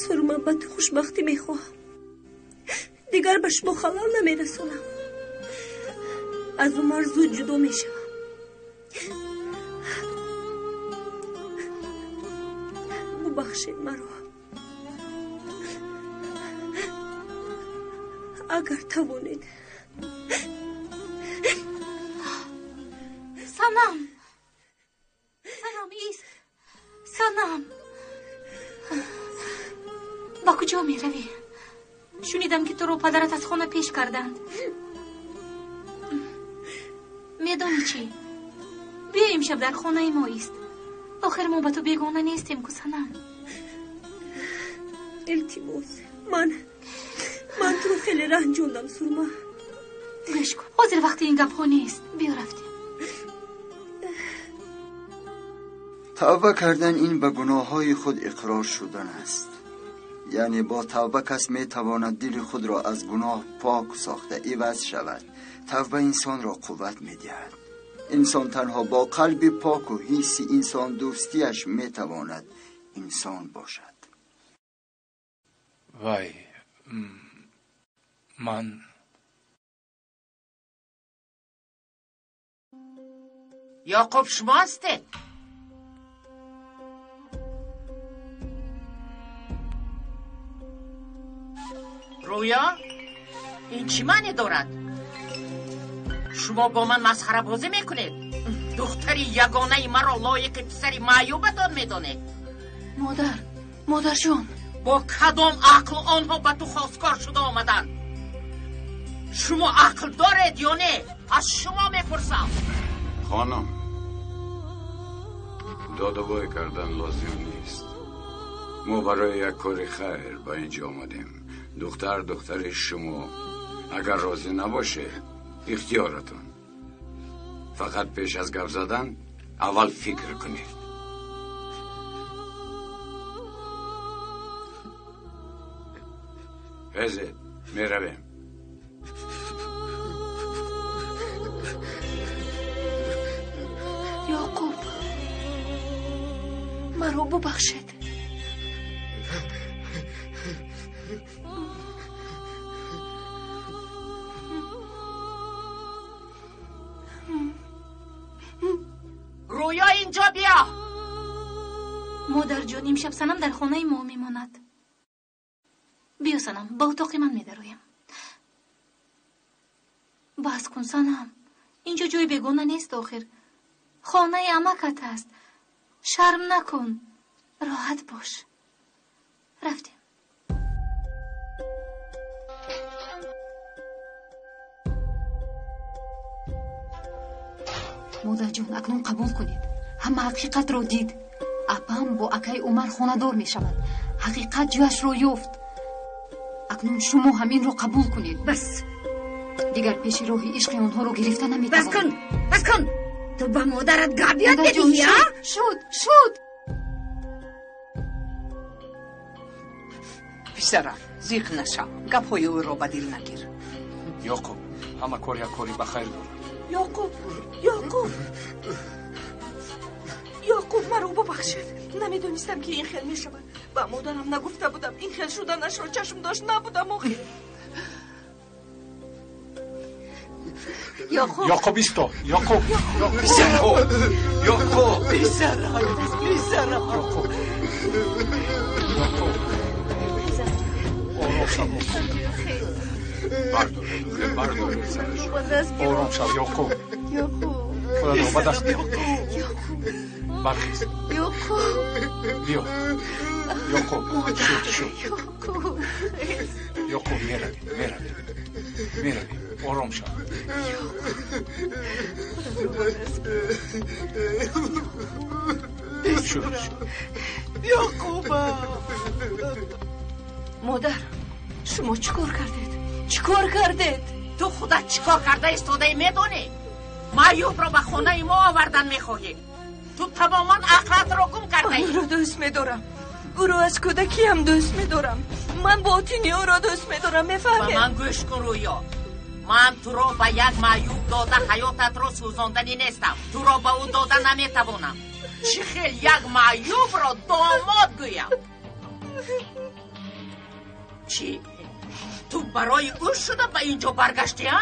Сурма, ба ту хушбахтӣ мехоҳам. Дигар ба шумо халал намерасонам. Аз Умар зуд ҷудо мешавам. Бубахшед маро. Агар тавонед. Санам! Санам, ист! Санам! Ба куҷо меравӣ? Шунидам, ки туро падарат аз хона пеш карданд. Медонӣ чӣ? Биё имшаб дар хонаи мо ист. Охир мо ба ту бегона нестем ку, Санам. Илтимос, ман туро хеле ранҷондам, Сурма. Гӯш кун, ҳозир вақти ин гапҳо нест. Биё рафтем. Тавба кардан ин ба гуноҳҳои худ иқрор шудан аст. Яъне бо тавба кас метавонад дили худро аз гуноҳ пок сохта иваз шавад. Тавба инсонро қувват медиҳад. Инсон танҳо бо қалби пок ва ҳисси инсондӯстиаш метавонад инсон бошад. Вай, ман Яқуб, шумо ҳастед? Рӯё, ин чӣ маъне дорад? Шумо бо ман масхарабозӣ мекунед? Духтари ягонаи маро лоиқи писари маъюбатон медонед? Модар, модарҷон, бо кадом ақл онҳо ба ту хосткор шуда омаданд? Шумо ақл доред ё не? Аз шумо мепурсам. Хонум, додавой кардан лозим нест. Мо барои як кори хайр ба инҷо омадем. Духтар духтари шумо. Агар розӣ набошед, ихтиёратон. Фақат пеш аз гап задан аввал фикр кунед. Хезед, меравем. Ёқуб, маро бубахшед. Рӯё, инҷо биё. Модарҷон, имшаб Санам дар хонаи мо мемонад. Биё, Санам, ба утоқи ман медароем. Бас кун, Санам, инҷо ҷои бегона нест охир. Хонаи амакат аст. Шарм накун, роҳат бош. Рафтем. Модарҷон, акнун қабул кунед. Ҳама ҳақиқатро дид. Апам бо акаи Умар хонадор мешавад. Ҳақиқат ҷояшро ёфт. Акнун шумо ҳаминро қабул кунед. Бас. Дигар пеши роҳи ишқи онҳоро гирифта наметавонед. Бас кун, бас кун. Ту ба модарат гап ёд медиҳӣ, а? Шуд, шуд. Писарам, зиқ нашав. Гапҳои ӯро ба дил нагир. Ёқуб, ҳама кор як кори ба хайр дорад. Ёқуб, Ёқуб, Ёқуб, маро бубахшед. Намедонистам, ки ин хел мешавад. Ба модарам нагуфта будам. Ин хел шуданашро чашм дошт набудам охир. Ёқуб, Ёқуб, исто. Ёқуб, Ёқуб, Ёқуб, писарам, писарам. Ёқуб, Ёқуб, ором шав. Бардор, бардор сараш. Ором шав, Ёқуб. Худо ба даст гир. Бархез. Биё. Ёқуб, шуд, шуд. Ёқуб, меравем, меравем, меравем. Ором шав. Шуд, шуд. Ёқубам. Модар, шумо чӣ кор кардед? Чӣ кор кардед? Ту худат чӣ кор карда истодаӣ медонӣ? Маъюбро ба хонаи мо овардан мехоҳӣ. Ту тамоман ақлатро гум кардаӣ. Ман ӯро дӯст медорам. Ӯро аз кӯдакиам дӯст медорам. Ман ботини ӯро дӯст медорам, мефаҳмед? Ба ман гӯш кун, Рӯё. Ман туро ба як маъюб дода ҳаётатро сӯзонданӣ нестам. Туро ба ӯ дода наметавонам. Чӣ хел як маъюбро домод гӯям? Чӣ? Ту барои ӯ шуда ба ин ҷо баргаштӣ, а?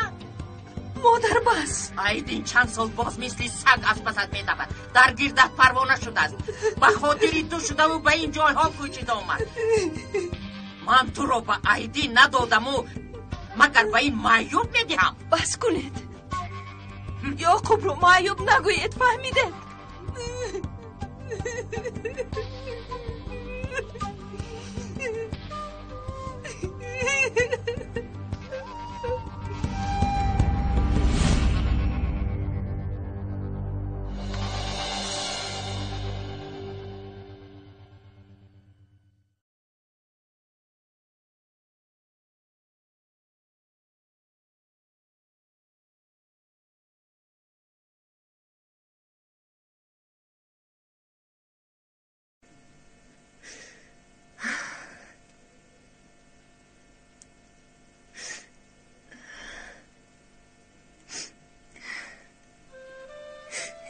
Модар, бас. Айдин чанд сол боз мисли саг аз пасат медавад. Дар гирдат парвона шудааст. Ба хотири ту шудаву ба ин ҷойҳо кӯчида омад. Ман туро ба Айдин надодаму магар ба ин маъюб медиҳам? Бас кунед. Ёқубро маъюб нагӯед, фаҳмидед?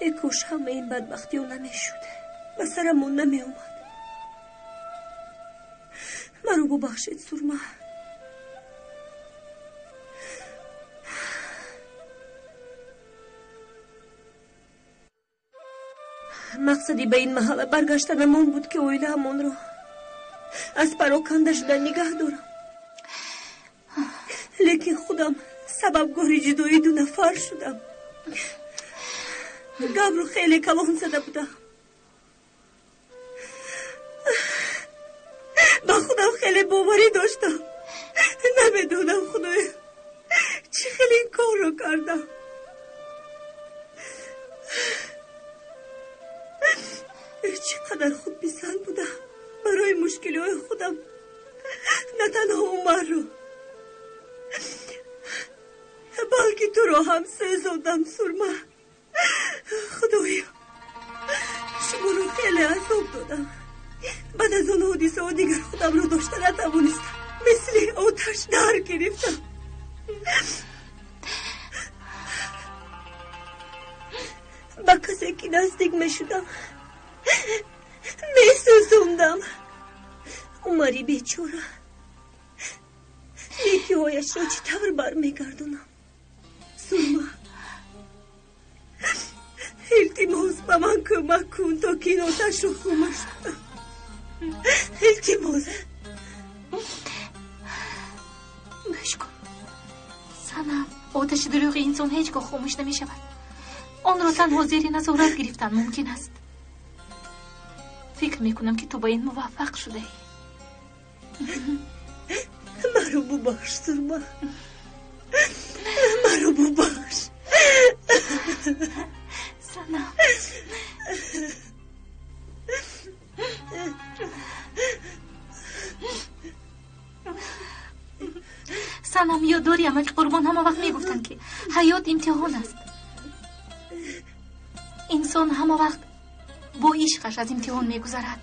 Эй кош ҳамаи ин бадбахтиҳо намешуд, ба сарамон намеомад. Маро бубахшед, Сурма. Мақсади ба ин маҳалла баргаштанам он буд, ки оилаамонро аз пароканда шудан нигаҳ дорам. Лекин худам сабабгори ҷудоии ду нафар шудам. Гапро хеле калон зада будам. Ба худам хеле боварӣ доштам. Намедонам, Худоё, чӣ хел ин корро кардам. Чӣ қадар худписанд будам. Барои мушкилиҳои худам на танҳо Умарро, балки туро ҳам сӯзондам, Сурма. Худоё, шуморо хеле азоб додам. Баъд аз он ҳодисаҳо дигар худамро дошта натавонистам. Мисли оташ дар гирифтам. Ба касе ки наздик мешудам месӯзондам. Умари бечора некиҳояшро чӣ тавр бармегардонам? Сурма, илтимос, ба ман кӯмак кун, то ки ин оташро хомӯш кунам. Илтимос. Гӯш кун, Санам, оташи дурӯғи инсон ҳеҷ гоҳ хомӯш намешавад. Онро танҳо зери назорат гирифтан мумкин аст. Фикр мекунам, ки ту ба ин муваффақ шудаӣ. Маро бубахш, Сурма, маро бубахш. Санам, Санам, ёд дорӣ амаки Қурбон ҳама вақт мегуфтанд, ки ҳаёт имтиҳон аст. Инсон ҳама вақт бо ишқаш аз имтиҳон мегузарад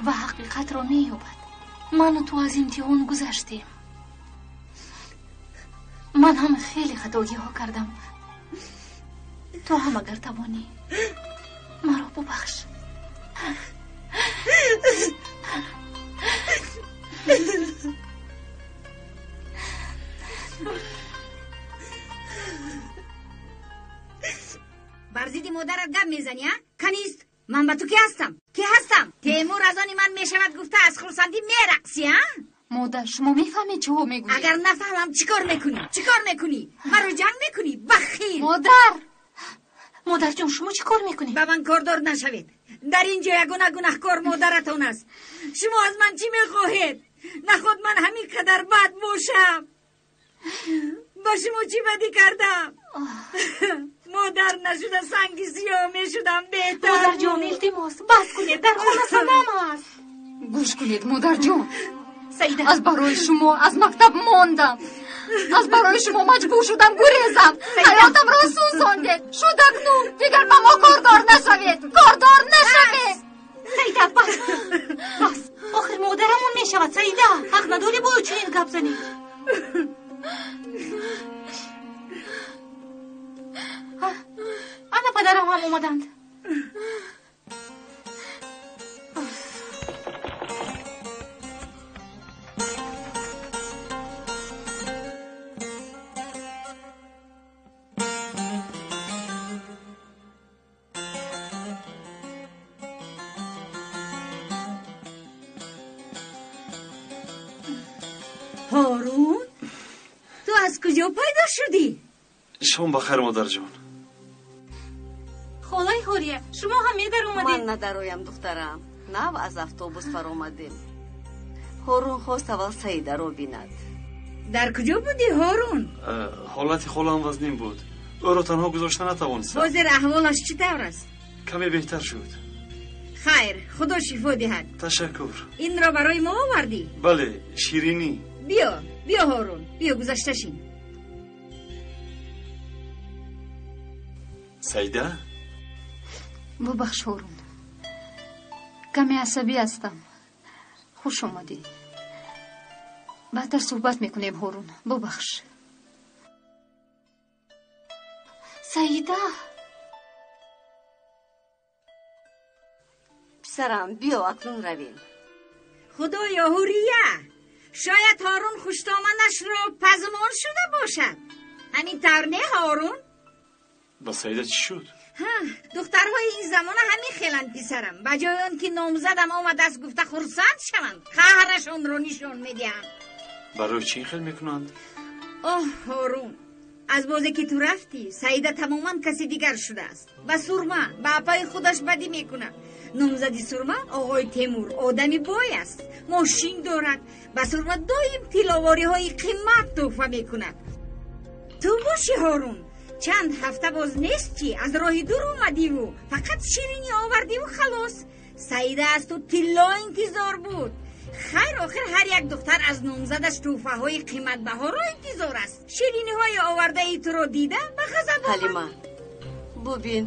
ва ҳақиқатро меёбад. Ману ту аз имтиҳон гузаштем. Ман ҳам хеле хатогиҳо кардам. Ту ҳам агар тавонӣ маро бубахш. Бар зидди модарат гап мезанӣ, а? Канист, ман ба ту ки ҳастам? Ки ҳастам? Темур аз они ман мешавад гуфта аз хурсандӣ мерақсӣ, а? Модар, шумо мефаҳмед чиҳо мегӯед? Агар нафаҳмам, чӣ кор мекунӣ? Чӣ кор мекунӣ? Маро ҷанг мекунӣ? Бахил! Модар! Модарҷон, шумо чӣ кор мекунед? Ба ман кордор нашавед. Дар ин ҷо ягона гунаҳкор модаратон аст. Шумо аз ман чӣ мехоҳед? Наход ман ҳамин қадар бад бошам? Ба шумо чӣ бадӣ кардам? Модар нашуда санги сиёҳ мешудам беҳтар. Модарҷон, илтимос, бас кунед, дар хона Санам аст. Гӯш кунед, модарҷон. Саида, аз барои шумо аз мактаб мондам. Аз барои шумо маҷбур шудам гурезам. Ҳаётамро сӯзондед. Шуд акнун дигар ба мо кордор нашавед. Кордор нашавед. Саида, бас, бас. Охир модарамон мешавад, Саида. Ҳақ надорӣ бо ӯ чунин гап занӣ. Ана падарам ҳам омаданд. Ҳорун, ту аз куҷо пайдо шудӣ? Шом бахайр, модарҷон. Холаи Ҳурия, шумо ҳам медаромадед? Ман надароям, духтарам. Нав аз автобус фаромадем. Ҳорун хост аввал Саидаро бинад. Дар куҷо будӣ, Ҳорун? Ҳолати холаам вазнин буд. Ӯро танҳо гузошта натавонистам. Ҳозир аҳволаш чӣ тавр аст? Каме беҳтар шуд. Хайр, худо шифо диҳад. Ташаккур. Инро барои мо овардӣ? Бале, ширинӣ. Биё, биё, Ҳорун, биё, гузашта шин. Саида? Бубахш, Ҳорун, каме асабӣ ҳастам. Хуш омадӣ. Баъдтар суҳбат мекунем, Ҳорун. Бубахш. Саида! Писарам, биё, акнун равем. Худоё, Ҳурия, шояд Ҳорун хуштоманашро пазмон шуда бошад. Ҳамин тавр не, Ҳорун? Ба Саида чӣ шуд? Духтарҳои ин замона ҳамин хеланд, писарам. Ба ҷои он ки номзадам омадааст гуфта хурсанд шаванд, қаҳрашонро нишон медиҳанд. Барои чӣ ин хел мекунанд? Оҳ, Ҳорун, аз бозе ки ту рафтӣ, Саида тамоман каси дигар шудааст. Ба Сурма, ба апаи худаш бадӣ мекунад. Номзади Сурма, оғои Темур, одами бой аст, мошин дорад. Ба Сурма доим тилловориҳои қимат тӯҳфа мекунад. Ту бошӣ, Ҳорун, чанд ҳафта боз нестӣ, аз роҳи дур омадиву фақат ширинӣ овардиву халос. Саида аз ту тилло интизор буд. Хайр, охир ҳар як духтар аз номзадаш тӯҳфаҳои қиматбаҳоро интизор аст. Шириниҳои овардаи туро дида ба ғазаб омад. Ҳалима, бубин,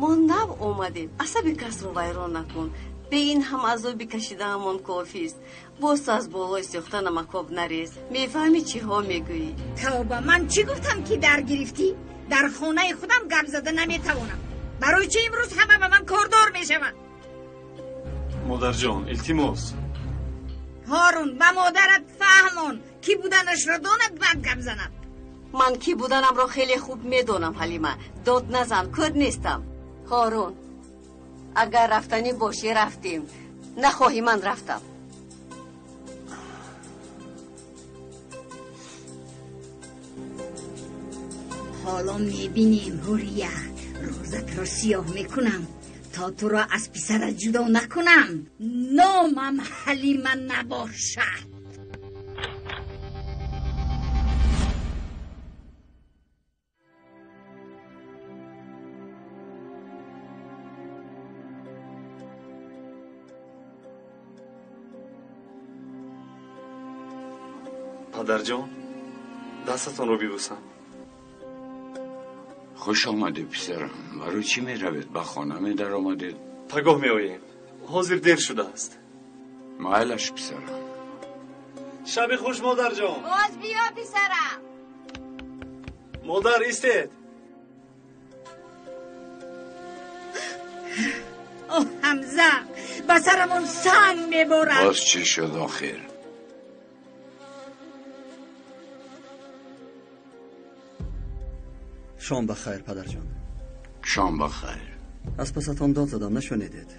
мо нав омадем. Асаби касро вайрон накун. Бе ин ҳам азоби кашидаамон кофист. Боз ту аз болои сӯхта намакоб нарез. Мефаҳмӣ чиҳо мегӯӣ? Тавба, ман чӣ гуфтам ки дар гирифтӣ? Дар хонаи худам гап зада наметавонам. Барои чӣ имрӯз ҳама ба ман кордор мешаванд? Модарҷон, илтимос. Ҳорун, ба модарат фаҳмон, кӣ буданашро донад, баъд гап занад. Ман кӣ буданамро хеле хуб медонам, Ҳалима. Дод назан, кӯр нестам. Ҳорун, агар рафтанӣ бошӣ, рафтем. Нахоҳӣ, ман рафтам. Ҳоло мебинем, Ҳурия. Рӯзатро сиёҳ мекунам то туро аз писарат ҷудо накунам. Номам Ҳалима набошад. Падарҷон, дастатонро бибӯсам. Хуш омадед, писарам. Барои чӣ меравед? Ба хона медаромадед? Пагоҳ меоем. Ҳозир дер шудааст. Майлаш, писарам. Шаби хуш, модарҷон. Боз биё, писарам. Модар, истед. Оҳ, Ҳамза, ба сарамон санг меборад. Боз чӣ шуд охир? Шом бахайр, падарҷон. Шом бахайр. Аз пасатон дод задам, нашунидед.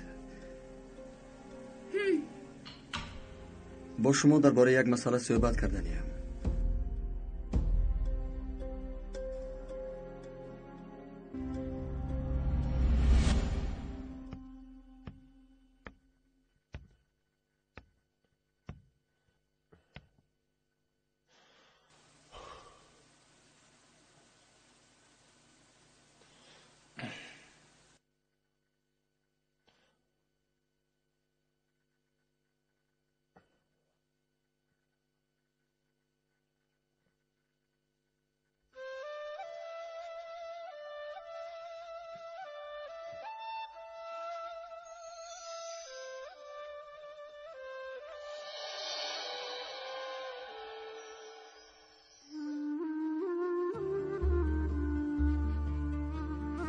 Бо шумо дар бораи як масъала суҳбат карданиям.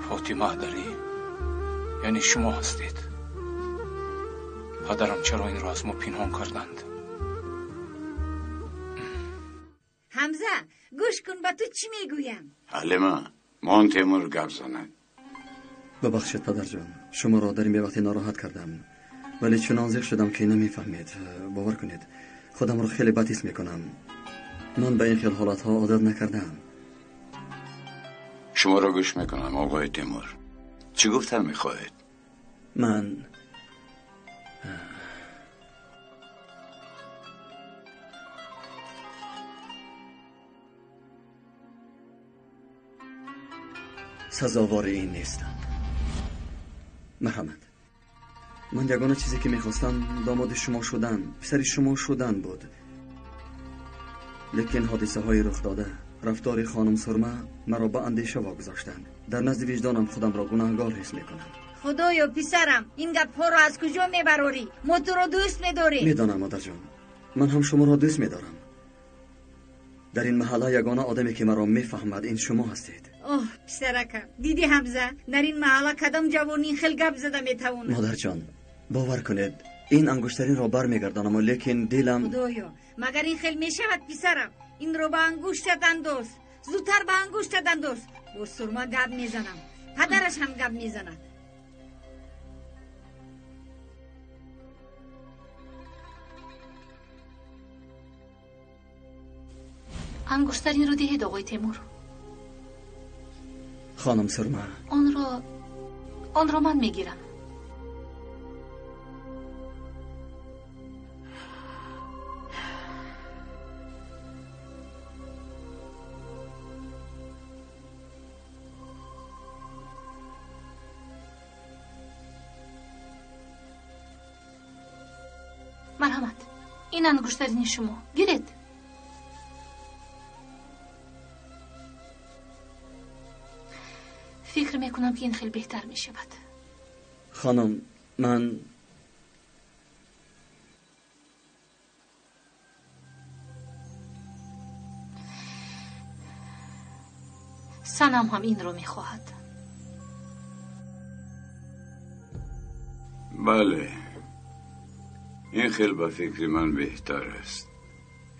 Фотима дарӣ, яъне шумо ҳастед. Падарам чаро инро аз мо пинҳон карданд? Ҳамза, гӯш кун, ба ту чӣ мегӯям. Ҳалима, мон Темур гап занад. Бубахшед, падарҷон, шуморо дар ин бевақтӣ нороҳат кардам, вале чунон зиқ шудам ки намефаҳмед. Бовар кунед, Худамро хеле бад ҳис мекунам. Ман ба ин хел ҳолатҳо одат накардаам. Шуморо гӯш мекунам, оқои Темур. Чӣ гуфтан мехоҳед? Ман сазовори ин нестам. Марҳамат. Ман ягона чизе ки мехостам домоди шумо шудан, писари шумо шудан буд. Лекин ҳодисаҳои рух дода, рафтори хонум Сурма маро ба андеша вогузоштанд. Дар назди виҷдонам худамро гунаҳгор ҳис мекунам. Худоё, писарам, ин гапҳоро аз куҷо мебарорӣ? Мо туро дӯст медорем. Медонам, модарҷон, ман ҳам шуморо дӯст медорам. Дар ин маҳалла ягона одаме ки маро мефаҳмад ин шумо ҳастед. Оҳ, писаракам, дидӣ Ҳамза, дар ин маҳалла кадом ҷавон ин хел гап зада метавонад? Модарҷон, бовар кунед, ин ангуштаринро бармегардонам, лекин дилам... Худоё, магар ин хел мешавад, писарам? Инро ба ангуштат андоз, зудтар ба ангуштат андоз. Бо Сурма гап мезанам, падараш ҳам гап мезанад. Ангуштаринро диҳед, оғои Темур. Хонум Сурма, онро ман мегирам. Марҳамат, ин ангуштарини шумо. Гиред. Фикр мекунам ки ин хеле беҳтар мешавад. Хонум, ман Санам ҳам инро мехоҳад. Бале, ин хел ба фикри ман беҳтар аст.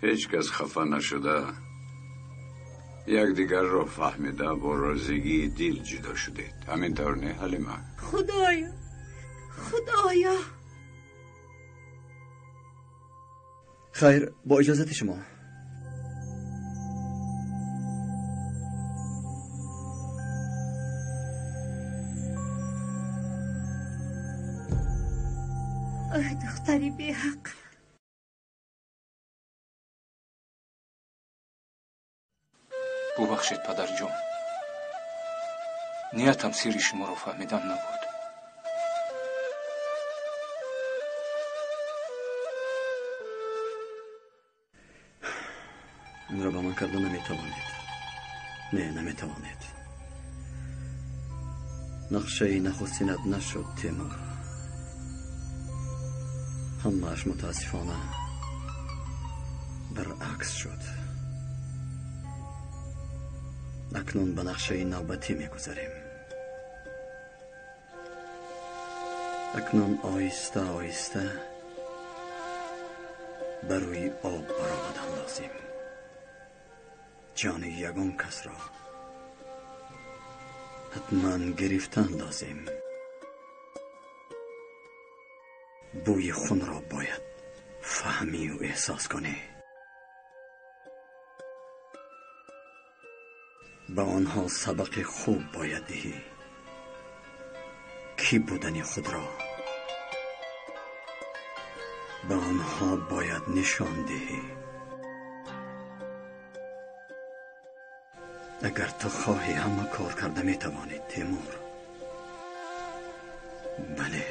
Ҳеҷ кас хафа нашуда, якдигарро фаҳмида бо розигии дил ҷудо шудед. Ҳамин тавр не, Ҳалима? Худоё, Худоё. Хайр, бо иҷозати шумо. Оҳ, духтари беҳақ. Бубахшед, падарҷон, ниятам сирри шуморо фаҳмидан набуд. Инро ба ман карда наметавонед. Не, наметавонед. Нақшаи нахустинат нашуд, Темур. Ҳамааш мутаассифона баръакс шуд. Акнун ба нақшаи навбатӣ мегузарем. Акнун оҳиста оҳиста ба рӯи об баромадан лозим. Ҷони ягон касро ҳатман гирифтан лозим. Бӯи хунро бояд фаҳмию эҳсос кунӣ. Ба онҳо сабақи хуб бояд диҳӣ. Кӣ будани худро ба онҳо бояд нишон диҳӣ. Агар ту хоҳӣ, ҳама кор карда метавонӣ, Темур. Бале.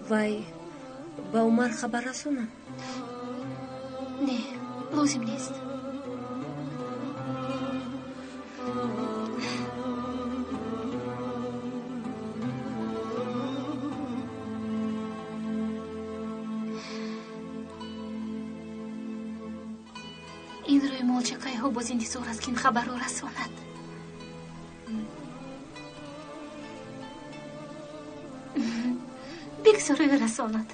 Вай, ба Умар хабар расонам? Не, лозим нест. Ин рӯймолчакайҳо боз интизор аст, ки ин хабарро расонад. Бигзор ӯ расонад.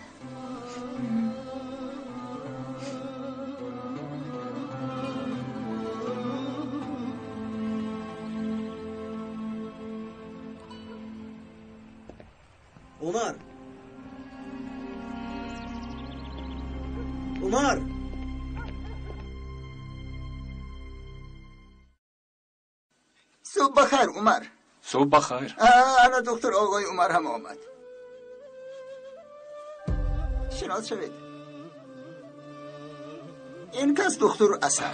Умар, Умар. صبح بخیر عمر. صبح بخیر. انا دکتر آقای عمر هم آمد. شناس شوید. این کس دکتر اسد،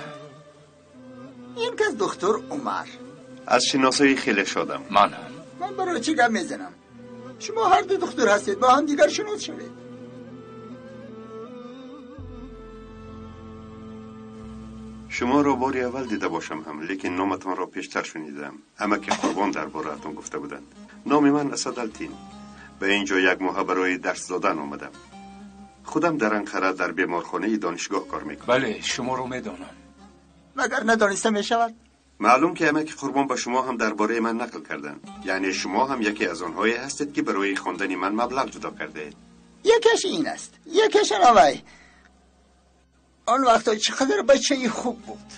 این کس دکتر عمر. از شناسایی خیلی شادم. من هم. من برای چی گپ میزنم؟ شما هر دو دکتر هستید، با هم دیگر شناس شوید. شما را باری اول دیده باشم هم، لیکن نامتان را پیشتر شنیدم. امک قربان درباره‌تان گفته بودند. نام من اسد التین. به اینجا یک ماه برای درس دادن آمدم. خودم در انقره در بیمارخانه دانشگاه کار میکنم. بله، شما را میدانم. مگر ندانسته میشود؟ معلوم که امک قربان به شما هم درباره من نقل کردند. یعنی شما هم یکی از آنهایی هستید که برای خواندن من مبلغ جدا کرده اید. یکیش این است، یکیش آن. آن وقتا چقدر بچه خوب بود.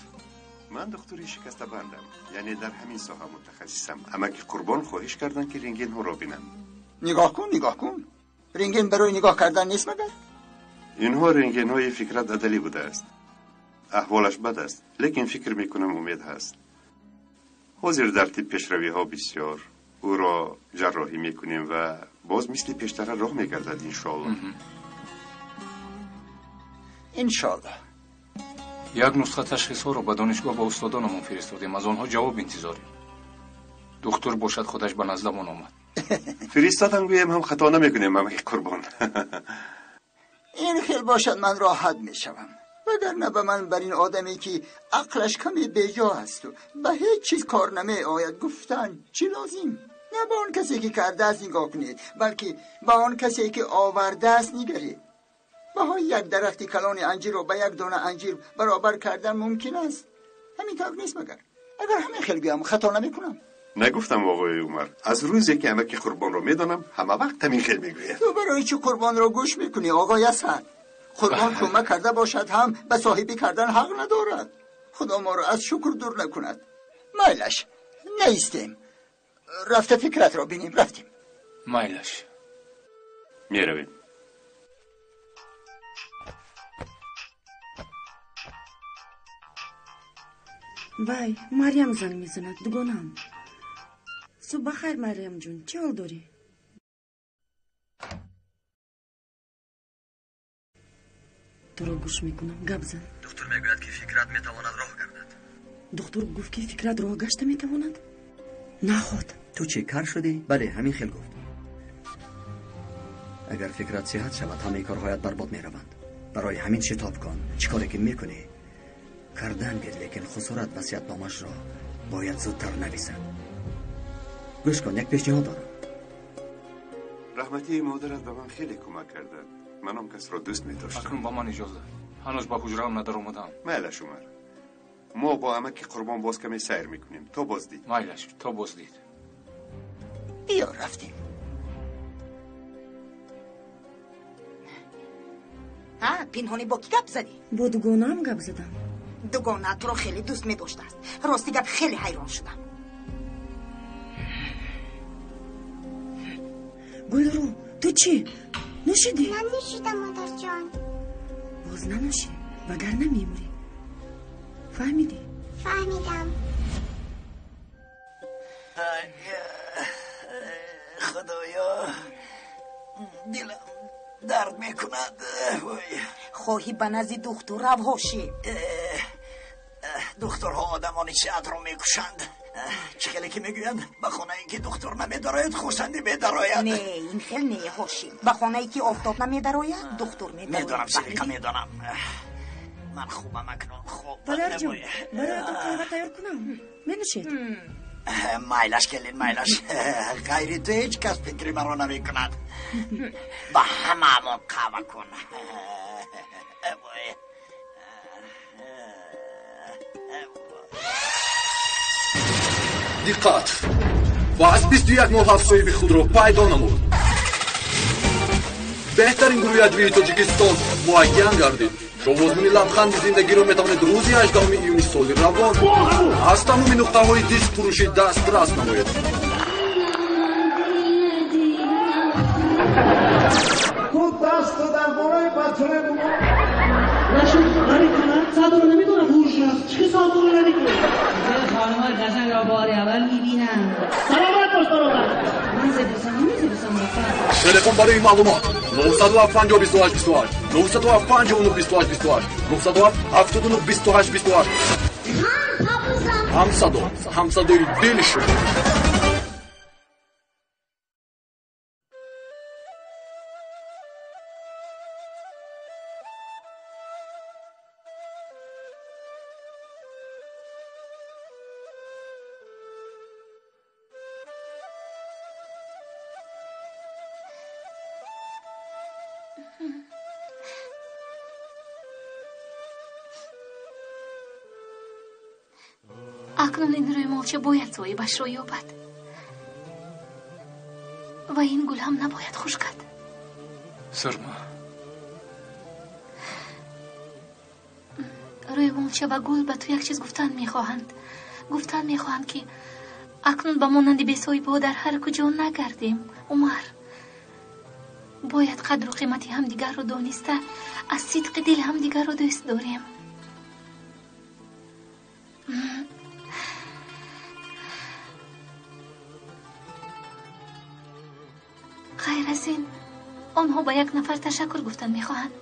من دکتری شکسته بندم، یعنی در همین ساحه متخصصم. امک قربان خواهش کردن که رنگین ها را بینم. نگاه کن، نگاه کن. رنگین برای نگاه کردن نیست مگر؟ اینها رنگین های فکرت عدلی بوده است. احوالش بد است، لیکن فکر میکنم امید هست. حاضر در طب پیشروی ها بسیار. او را جراحی میکنیم و باز مثل پیشتر راه میگردد انشاءالله. انشاءالله. یک نسخه تشخیص ها را به دانشگاه با استادانمان فرستادیم. از آنها جواب انتظاریم. دکتر باشد خودش به نزدمان آمد. فرستادن گویم هم خطا نمیکنیم امک قربان. این خیل باشد من راحت میشوم. وگرنه به من بر این آدمی که عقلش کمی بیجا است و به هیچ چیز کار نمی آید گفتن چی لازم؟ نه به آن کسی که کرده است نگاه کنید، بلکه به آن کسی که آورده است نگرید. بهای یک درخت کلان انجیر را به یک دانه انجیر برابر کردن ممکن است. همین طور نیست مگر؟ اگر همین خیلی گویم خطا نمی کنم. نگفتم آقای عمر، از روزی که امک قربان را میدانم همه وقت همین خیلی میگوید. تو برای چی قربان را گوش میکنی آقای اسد؟ قربان کمک کرده باشد هم به صاحبی کردن حق ندارد. خدا ما را از شکر دور نکند. مایلش نیستیم، رفته فکرت را بینیم. رفتیم. مایلش میرویم. وای، مریم زنگ میزند. дугонам. صبح بخیر مریم جون، چه حال داری؟ туро гӯш мекунам، гап зан. دکتر میگوید که فکرت میتواند راه گردد. دکتر گفت که فکرت راه گشته میتواند؟ نخواد. تو چه کار شدی؟ بله، همین خیل گفت. اگر فکرت صحت شود همه کارهایت برباد میروند. برای همین شتاب کن. چیکاری که میکنی کردن گیر، لیکن خسارت وصیت‌نامه‌اش را باید زودتر نویسد. گوش کن، یک پیشنهاد دارم. رحمتی مادرت به من خیلی کمک کردند. من هم کس را دوست می داشتم. اکنون با من اجازه. هنوز با حجره‌ام ندر آمدم. مایلش عمر، ما با امک قربان باز کمی سیر میکنیم. تا بازدید. مایلش، تا بازدید. بیا رفتیم. ها، پینهونی با کی گپ زدی؟ با дугонаам гап задам. дугона туро хеле дӯст медоштааст. рости гап хеле ҳайрон шудам. Гулру, ту чӣ нӯшидӣ? Нанӯшидам, модарҷон. Боз нанӯшӣ, вагарна мемурӣ. Фаҳмидӣ? Фаҳмидам. Худоё, дилам дард мекунад. Хоҳӣ ба назди духтур рав, ҳошӣ. Духтурҳо одамони сиҳатро мекушанд. Чӣ хеле ки мегӯянд, ба хонае ки духтур намедарояд, хурсандӣ медарояд. Не, ин хел не, ҳошим. Ба хонае ки офтоб намедарояд, духтур медарояд. Медонам, Сидиқа, медонам. Ман хубам акнун, хуб. Падарҷон, бароятон қаҳва тайёр кунам? Менӯшед? Майлаш, келин, майлаш. Ғайри ту ҳеҷ кас фикри маро намекунад. Ба ҳамаамон қаҳва кун. Диққат! Ва аз 21 моҳ соҳиби худро пайдо намуд. Беҳтарин гурӯҳи ҳаҷвии Тоҷикистон муайян гардид. Шумо озмуни лабханди зиндагиро метавонед рӯзи 18 июни соли равон аз тамоми нуқтаҳои дискфурӯшӣ дастрас намоед. Ту даст дар болои бачаҳои мо нашуд, намекунад, садоро намедонам, ужас, чӣ садоро намекунад? خانم قشنگ را بار اول میبینم. سلامت باش برادر. من زبوسم نمیزبوسم. تلفن برای معلومات 907 28 28 907 59 28 28 907 79 28 28. ҳамсадо, ҳамсадои дили шумо. Акнун ин рӯймолча бояд соҳибашро ёбад ва ин гул ҳам набояд хушкад. Сурма, рӯймолча ва гул ба ту як чиз гуфтан мехоҳанд. Гуфтан мехоҳанд, ки акнун ба монанди бесоҳибҳо дар ҳар куҷо нагардем. Умар, бояд қадру қимати ҳамдигарро дониста, аз сидқи дил ҳамдигарро дӯст дорем. Ғайр аз ин, онҳо ба як нафар ташаккур гуфтан мехоҳанд.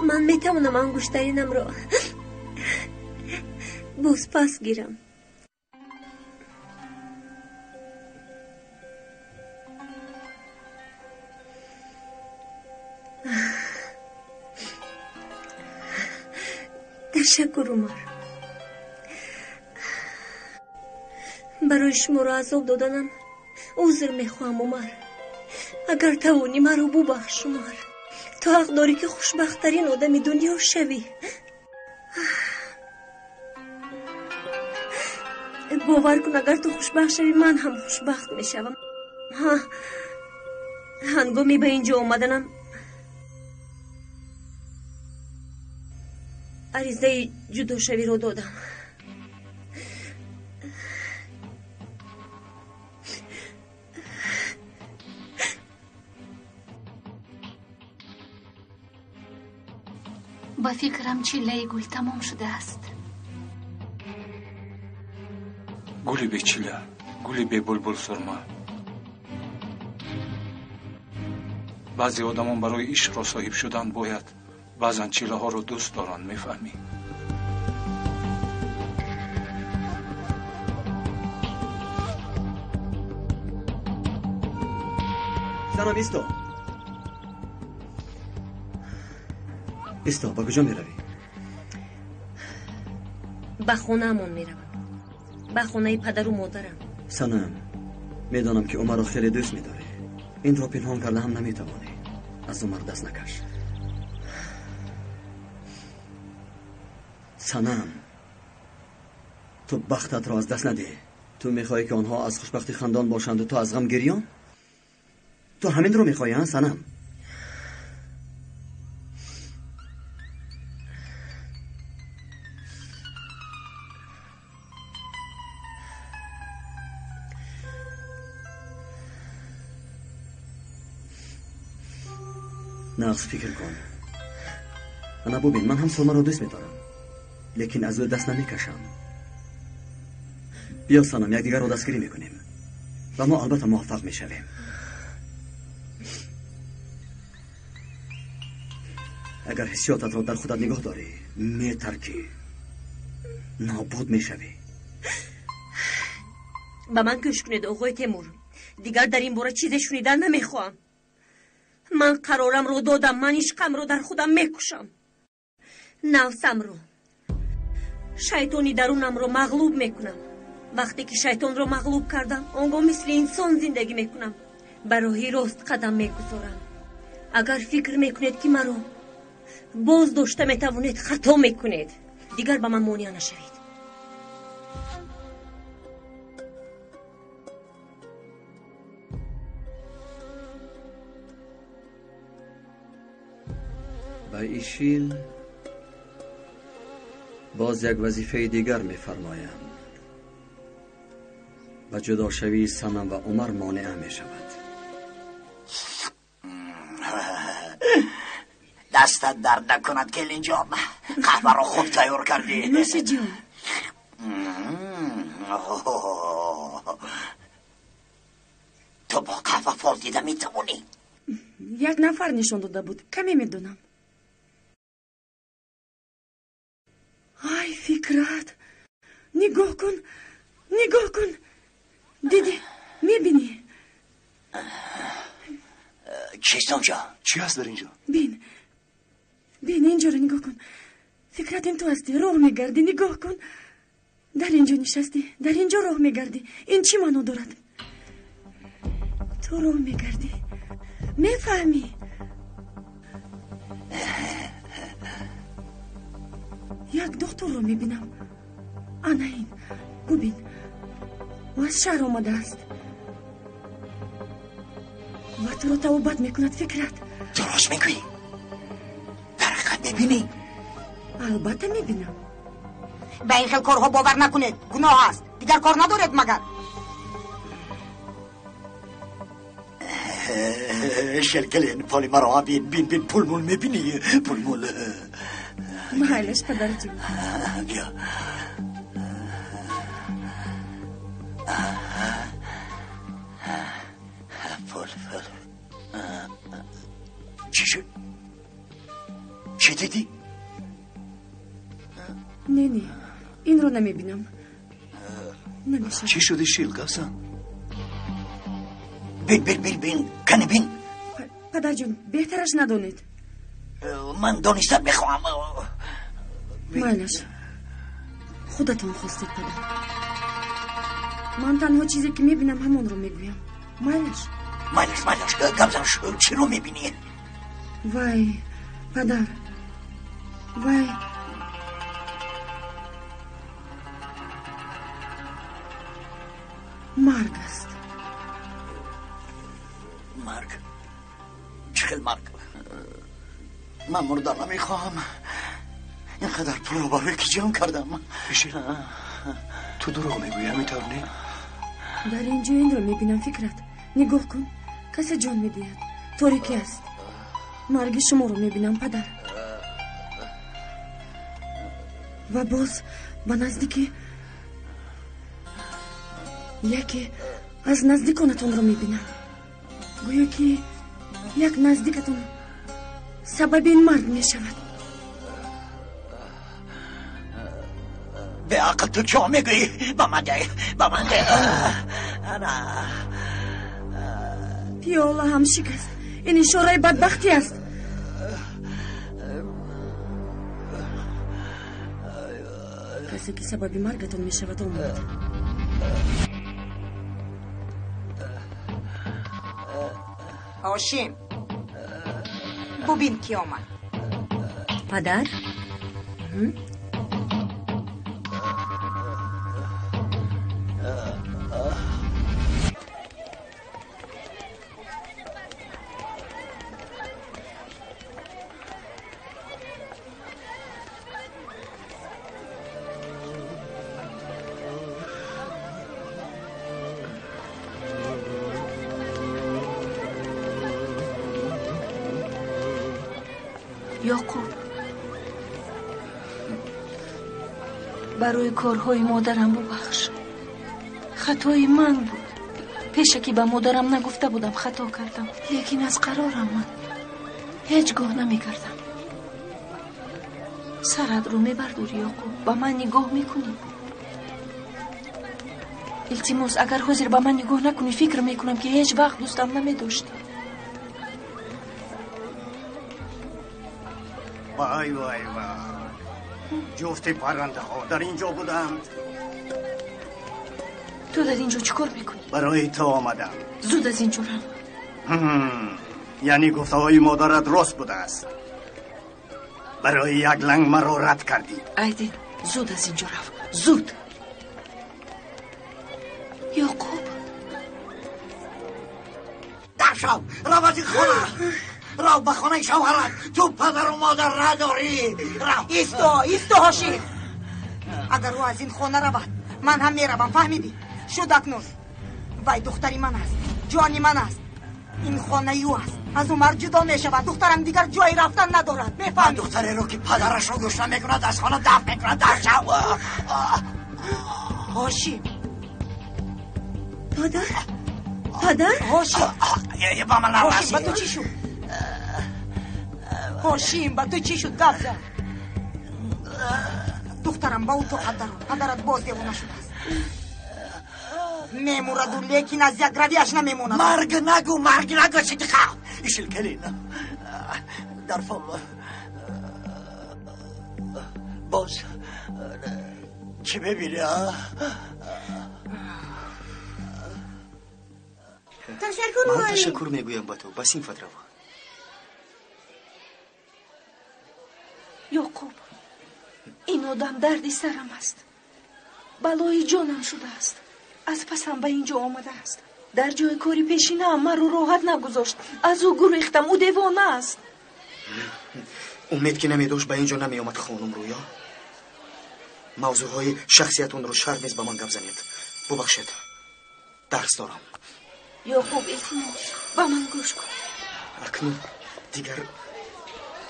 Ман метавонам ангуштаринамро боз пас гирам. Ташаккур, Умар. Барои шуморо азоб доданам узр мехоҳам, Умар. Агар тавонӣ, маро бубахш, Умар. Ту ҳақ дорӣ, ки хушбахттарин одами дунё шавӣ. Бовар кун, агар ту хушбахт шавӣ, ман ҳам хушбахт мешавам. Ҳа, ҳангоми ба ин ҷо омаданам аризаи ҷудошавиро додам. Ба фикрам, чиллаи гул тамом шудааст. Гули бечилла, гули бебулбул, Сурма. Баъзе одамон барои ишқро соҳиб шудан бояд баъзан чиллаҳоро дӯст доранд, мефаҳмӣ? Санам, исто, исто, ба куҷо меравӣ? Ба хонаамон меравам, ба хонаи падару модарам. Санам, медонам, ки Умарро хеле дӯст медорӣ. Инро пинҳон карда ҳам наметавонӣ. Аз Умар даст накаш, Санам. Ту бахтатро аз даст надеҳ. Ту мехоҳӣ, ки онҳо аз хушбахтӣ хандон бошанду ту аз ғам гирён? Ту ҳаминро мехоҳӣ, а, Санам? Нағз фикр кун. Ана бубин, ман ҳам Сурмаро дӯст медорам, лекин аз ӯ даст намекашам. Биё, Санам, якдигарро дастгирӣ мекунем ва мо албатта муваффақ мешавем. Агар ҳиссиётатро дар худат нигоҳ дорӣ, метаркӣ, нобуд мешавӣ. Ба ман гӯш кунед, оғои Темур. Дигар дар ин бора чизе шунидан намехоҳам. Ман қарорамро додам, ман ишқамро дар худам мекушам, нафсамро, шайтони дарунамро мағлуб мекунам. Вақте ки шайтонро мағлуб кардам, он гоҳ мисли инсон зиндагӣ мекунам, ба роҳи рост қадам мегузорам. Агар фикр мекунед, ки маро боз дошта метавонед, хато мекунед. Дигар ба ман монеа нашавед. Ба Ишил боз як вазифаи дигар мефармоям. Ба ҷудошавии Санам ва Умар монеа мешавад. Дастат дард накунад, келинҷон. Қаҳваро хуб тайёр кардӣ. Нӯши ҷон. Ту бо қаҳва фол дида метавонӣ? Як нафар нишон дода буд, каме медонам. Ай, Фикрат, нигоҳ кун, нигоҳ кун. Дидӣ, мебинӣ? Чист онҷо? Чӣ ҳаст дар инҷо? Бин, бин, инҷоро нигоҳ кун. Фикрат, ин ту ҳастӣ, роҳ мегардӣ, нигоҳ кун. Дар инҷо нишастӣ, дар инҷо роҳ мегардӣ. Ин чӣ маъно дорад? Ту роҳ мегардӣ, мефаҳмӣ? Як духтурро мебинам. Ана ин, бубин, ӯ аз шаҳр омадааст ва туро табобат мекунад. Фикрат, ту рост мегӯӣ? Дар ҳақиқат мебинӣ? Албатта мебинам. Ба ин хел корҳо бовар накунед, гуноҳ аст. Дигар кор надоред магар? Шелкелин, фоли маро бин, бин, бин, пулмул мебинӣ, пулмул. Майлаш, падарҷон. Биё. Пул, пул. Чӣ шуд? Чӣ дидӣ? Не, не, инро намебинам. Намешавад. Чӣ шуди, Шил, гапзан. Бин, бин, бин, бин, кани бин. Падарҷон, беҳтараш надонед. Ман донистан мехоҳам. Майлаш, худатон хостед, падар. Ман танҳо чизе ки мебинам, ҳамонро мегӯям. Майлаш. Майлаш, майлаш, гапзан, чиро мебинӣ? Вай, падар, вай. Марг аст. Марг? Чӣ хел марг? Ман мурдан намехоҳам. Инқадар пулро барои ки ҷамъ кардам? Ишил, ту дурӯғ мегӯӣ, ҳамин тавр не? Дар ин ҷо инро мебинам, Фикрат. Нигоҳ кун, касе ҷон медиҳад. Торикӣ аст. Марги шуморо мебинам, падар. Ва боз ба наздикӣ яке аз наздиконатонро мебинам. Гӯё ки як наздикатон сабаби ин марг мешавад. Беақл, ту чо мегӯӣ? Ба ман де, ба ман де. Ана. Пиёла ҳам шикаст. Ин ишораи бадбахтӣ аст. Касе ки сабаби маргатон мешавад омад. Ҳошим, бубин ки омад. Падар? Ёқуб, барои корҳои модарам бубахш. Хатои ман буд. Пешакӣ ба модарам нагуфта будам, хато кардам. Лекин аз қарорам ман ҳеҷ гоҳ намекардам. Саратро мебардорӣ, Ёқуб, ба ман нигоҳ мекунӣ. Илтимос, агар ҳозир ба ман нигоҳ накунӣ, фикр мекунам, ки ҳеҷ вақт дӯстам намедоштӣ. Вай, вай, вай, ҷуфти паррандаҳо дар ин ҷо буданд. Ту дар ин ҷо чӣ кор мекунӣ? Барои ту омадам. Зуд аз ин ҷо рав. Яъне гуфтаҳои модарат рост будааст. Барои як ланг маро рад кардӣ. Айдин, зуд аз инҷо рав, зуд. Ёқуб, дар шав, рав аз ин хона, рав ба хонаи шавҳарат. Ту падару модар надорӣ, рав. Исто, исто, Ҳошим. Агар ӯ аз ин хона равад, ман ҳам меравам, фаҳмидӣ? Шуд акнун. Вай духтари ман аст, ҷони ман аст. Ин хонаи ӯ аст. Аз Умар ҷудо мешавад. Духтарам дигар ҷои рафтан надорад. Мефаҳмӣ? Духтареро ки падарашро гӯш намекунад, аз хона дафт мекунад. Дар шав. Ҳошим. Падар? Падар? Ҳошим. Ба ман Ҳошим, ба ту чӣ шуд? Ҳошим, ба ту чӣ шуд? Гап зан. Духтарам, ба утоқат даро. Падарат боз девона шудааст. Мемураду, лекин аз як равияш намемонад. Марг нагӯ, марг нагӯ, Сидиқа. Ишил келин. Дар фом боз чӣ мебинӣ? Ташаккур, Ман муаллим. ташаккур мегӯям ба ту. Ба синфат рав. Ёқуб, ин одам дарди сарам аст, балои ҷонам шудааст. Аз пасам ба ин ҷо омадааст. Дар ҷои кори пешинаам маро роҳат нагузошт. Аз ӯ гурехтам, ӯ девона аст. Умед ки намедошт, ба ин ҷо намеомад. Хонум Рӯё, мавзӯъҳои шахсиятонро шарт нест ба ман гап занед. Бубахшед, дарс дорам. Ёқуб, илтимос, ба ман гӯш кун. Акнун дигар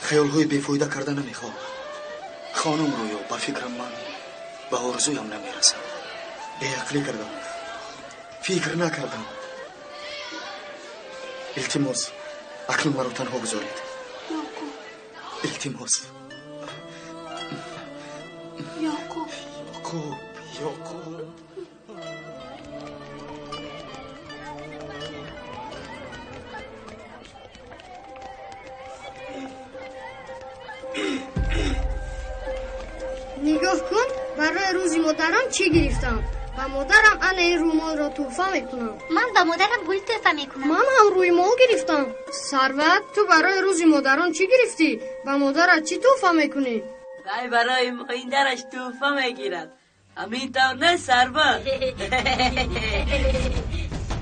хаёлҳои бефоида карда намехоҳам. Хонум Рӯё, ба фикрам, ман ба орзуям намерасам. Беақлӣ кардам, фикр накардам. Илтимос, акнун маро танҳо гузоред. Ёқуб. Илтимос. Ёқуб. Ёқуб, Ёқуб. Нигоҳ кун, барои рӯзи модарам чӣ гирифтам. Ба модарам ана ин рӯмолро тӯҳфа мекунам. Ман ба модарам гул тӯҳфа мекунам. Ман ҳам рӯймол гирифтам. Сарват, ту барои рӯзи модарон чӣ гирифтӣ? Ба модарат чӣ тӯҳфа мекунӣ? Вай барои моиндараш тӯҳфа мегирад. Ҳамин тавр не, Сарват?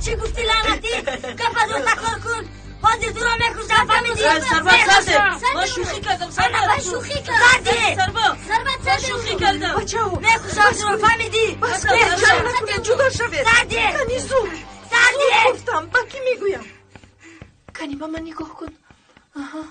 Чӣ гуфтӣ, лаънатӣ? Гапатро такрор кун. Ҳозир туро мекушам, фаҳмидӣ? Сарват, сарде, ман шӯхӣ кардам. Сарват, Ман шӯхӣ кардам. Сарват, Сарват, ман шӯхӣ кардам. Бачаҳо, мекушам туро, фаҳмидӣ? Бас, ҷанг накунед, ҷудо шавед. Сарде! Кани зуд. Сарде! Зуд гуфтам, ба кӣ мегӯям? Кани ба ман нигоҳ кун. Аҳа.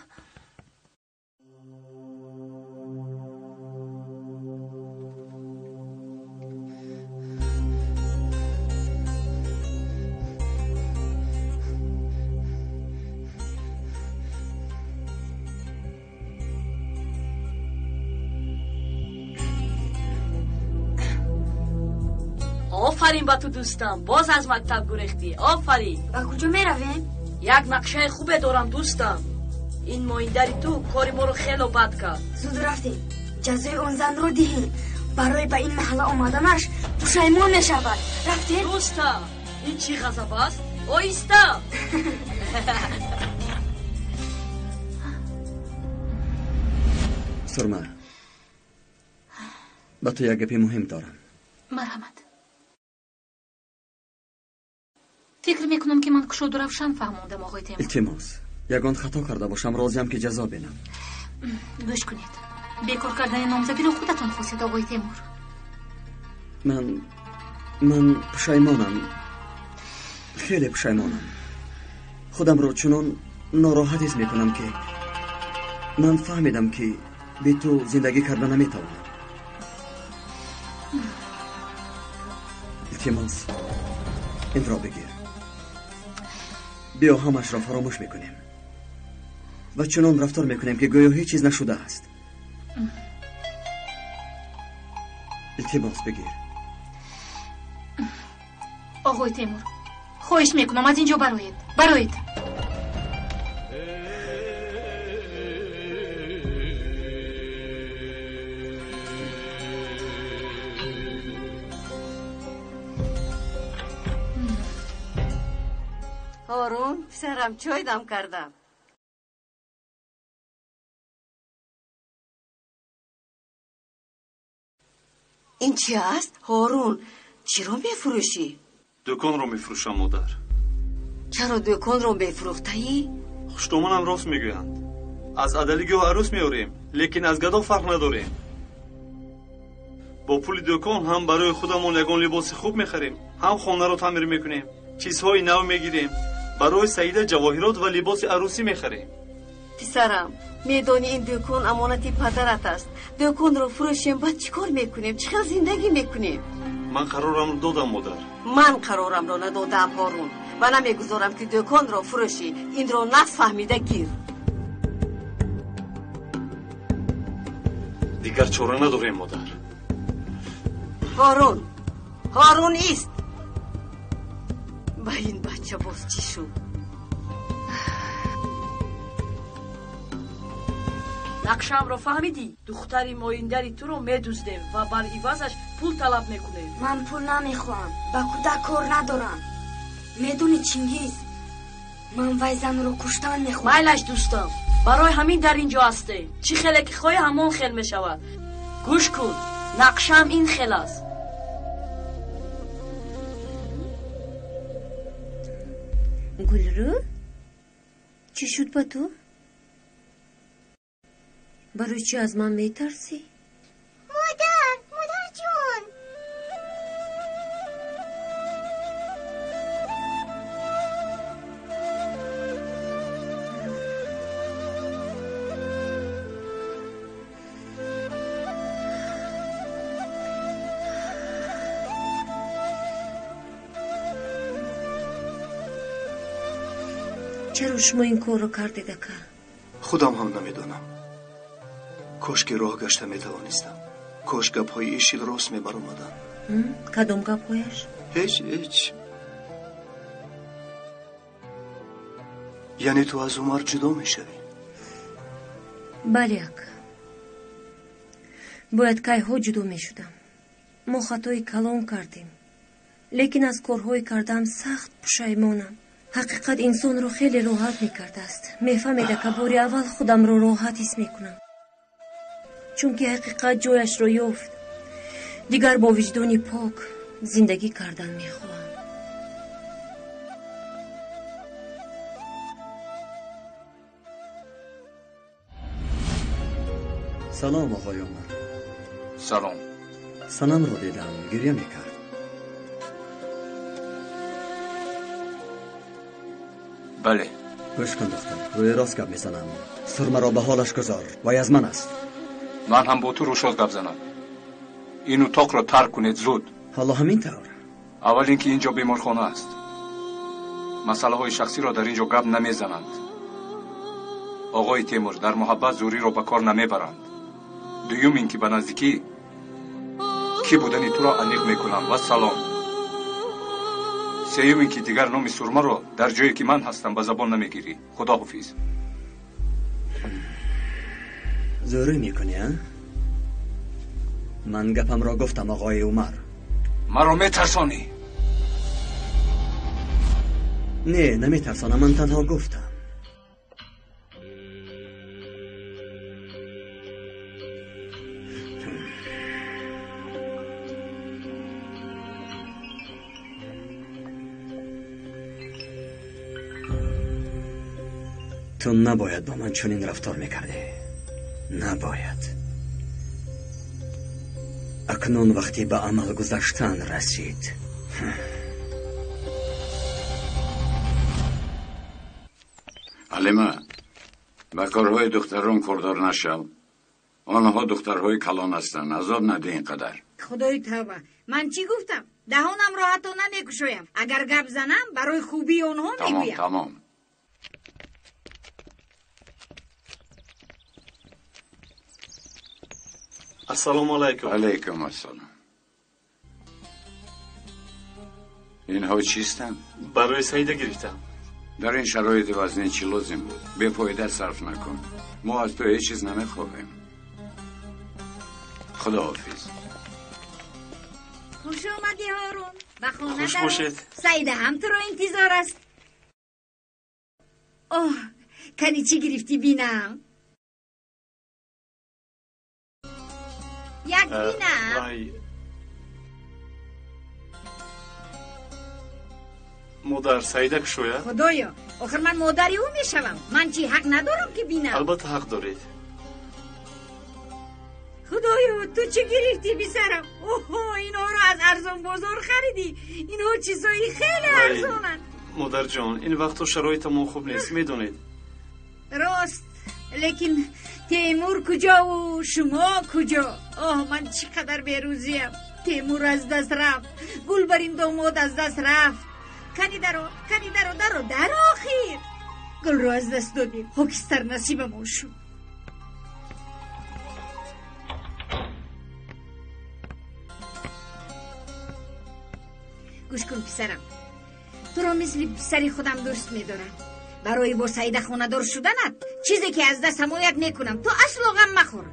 Офарин ба ту, дӯстам, боз аз мактаб гурехтӣ. Офарин. Ба куҷо меравем? Як нақшаи хубе дорам, дӯстам. Ин моиндари ту кори моро хело бад кард. Зуд рафтем, ҷазои он занро диҳем. Барои ба ин маҳалла омаданаш пушаймон мешавад. Рафтем. Дӯстам, ин чӣ ғазаб аст? Оҳиста. Сурма, ба ту як гапи муҳим дорам. Марҳамат. Фикр мекунам, ки ман кушоду равшан фаҳмондам, оғои Темур. Илтимос, ягон хато карда бошам, розиям ки ҷазо бинам. Гӯш кунед, бекор кардани номзадиро худатон хостед, оғои Темур. Ман пушаймонам, хеле пушаймонам. Худамро чунон нороҳат ҳис мекунам, ки ман фаҳмидам, ки бе ту зиндагӣ карда наметавонам. Илтимос, инро бигир. Биё, ҳамашро фаромӯш мекунем ва чунон рафтор мекунем, ки гӯё ҳеҷ чиз нашудааст. Илтимос, бигир. Оғои Темур, хоҳиш мекунам, аз ин ҷо бароед, бароед. Ҳорун, писарам, чой дам кардам. Ин чӣ аст, Ҳорун? Чиро мефурӯшӣ? Дуконро мефурӯшам, модар. Чаро дуконро мефурӯхтаӣ? Хуштомонам рост мегӯянд. Аз адалигоҳ арӯс меорем, лекин аз гадо фарқ надорем. Бо пули дукон ҳам барои худамон ягон либоси хуб мехарем, ҳам хонаро таъмир мекунем, чизҳои нав мегирем, барои Саида ҷавоҳирот ва либоси арӯсӣ мехарем. Писарам, медонӣ ин дукон амонати падарат аст. Дуконро фурӯшем, баъд чӣ кор мекунем? Чӣ хел зиндагӣ мекунем? Ман қарорамро додам, модар. Ман қарорамро надодаам, Ҳорун, ва намегузорам ки дуконро фурӯшӣ. Инро нафаҳмида гир. Дигар чора надорем, модар. Ҳорун, Ҳорун, ист! Ба ин бача боз чӣ шуд? Нақшаамро фаҳмидӣ? Духтари моиндари туро медуздем ва бар ивазаш пул талаб мекунем. Ман пул намехоҳам, ба кӯдак кор надорам. Медонӣ, Чингиз, ман вай занро куштан мехоҳам. Майлаш, дӯстам, барои ҳамин дар ин ҷо ҳастем. Чӣ хеле ки хоҳӣ, ҳамон хел мешавад. Гӯш кун, нақшаам ин хел аст. Гулрӯ, чӣ шуд ба ту? Барои чӣ аз ман метарсӣ? Модар, модарҷон! Чаро шумо ин корро кардед, ака? Худам ҳам намедонам. Кош ки роҳ гашта метавонистам. Кош гапҳои Ишил рост мебаромаданд. Кадом гапҳояш? Ҳеҷ, ҳеҷ. Яъне ту аз Умар ҷудо мешавӣ? Бале, ака. Бояд кайҳо ҷудо мешудам. Мо хатои калон кардем, лекин аз корҳои кардаам сахт пушаймонам. Ҳақиқат инсонро хеле роҳат мекардааст. Мефаҳмед, ака, бори аввал худамро роҳат ҳис мекунам, чунки ҳақиқат ҷояшро ёфт. Дигар бо виҷдони пок зиндагӣ кардан мехоҳам. Салом, оғои Умар. Салом. Санамро дидам, гиря мекард. Бале. Гӯш кун, духтар, рӯи рост гап мезанам. Сурмаро ба ҳолаш гузор, вай аз ман аст. Ман ҳам бо ту рӯшод гап занам. Ин утоқро тарк кунед зуд. Ҳоло ҳамин тавр. Аввал ин ки ин ҷо беморхона аст. Масъалаҳои шахсиро дар ин ҷо гап намезананд. Оғои Темур, дар муҳаббат зӯриро ба кор намебаранд. Дуюм ин ки ба наздикӣ кӣ будани туро аниқ мекунам ва салом. Сеюм ин ки дигар номи Сурмаро дар ҷое ки ман ҳастам ба забон намегирӣ. Худоҳофиз. Зӯрӣ мекунӣ, а? Ман гапамро гуфтам, оғои Умар. Маро метарсонӣ. Не, наметарсонам, ман танҳо гуфтам. Ту набояд бо ман чунин рафтор мекардӣ. Набояд. Акнун вақти ба амал гузаштан расид. Ҳалима, ба корҳои духтарон кордор нашав. Онҳо духтарҳои калон ҳастанд. Азоб надеҳ ин қадар. Худои тавба, ман чӣ гуфтам? Даҳонамро ҳатто намекушоям. Агар гап занам, барои хубии онҳо мегӯям. Тамом, тамом. Ассалому алайкум. Алайкум ассалом. Инҳо чистанд? Барои Саида гирифтам. Дар ин шароити вазнин чӣ лозим буд? Бефоида сарф накун. Мо аз ту ҳеҷ чиз намехоҳем. Худоҳофиз. Хуш омадӣ, Ҳорун. Ба хона Хуш бошед. Саида ҳам туро интизор аст. Оҳ, кани чӣ гирифтӣ бинам? Як бинам. Вай, Модар, Саида кушояд? Худоё, охир ман модари ӯ мешавам. Ман чӣ ҳақ надорам ки бинам? Албатта ҳақ доред. Худоё, ту чӣ гирифтӣ писарам? Оҳо, инҳоро аз арзон бозор харидӣ. Инҳо чизҳои хеле арзонанд. Модарҷон, ин вақтҳо шароитамон хуб нест, медонед. Рост, лекин Темур куҷову шумо куҷо? Оҳ, ман чӣ қадар берӯзиям. Темур аз даст рафт, гул бар ин домод аз даст рафт. Кани даро, кани даро, даро, дар охир. Гулро аз даст додем, хокистар насибамон шуд. Гӯш кун писарам, туро мисли писари худам дӯст медорам. Барои бо Саида хонадор шуданат чизе ки аз дастам ояд мекунам. Ту асло ғам махӯр.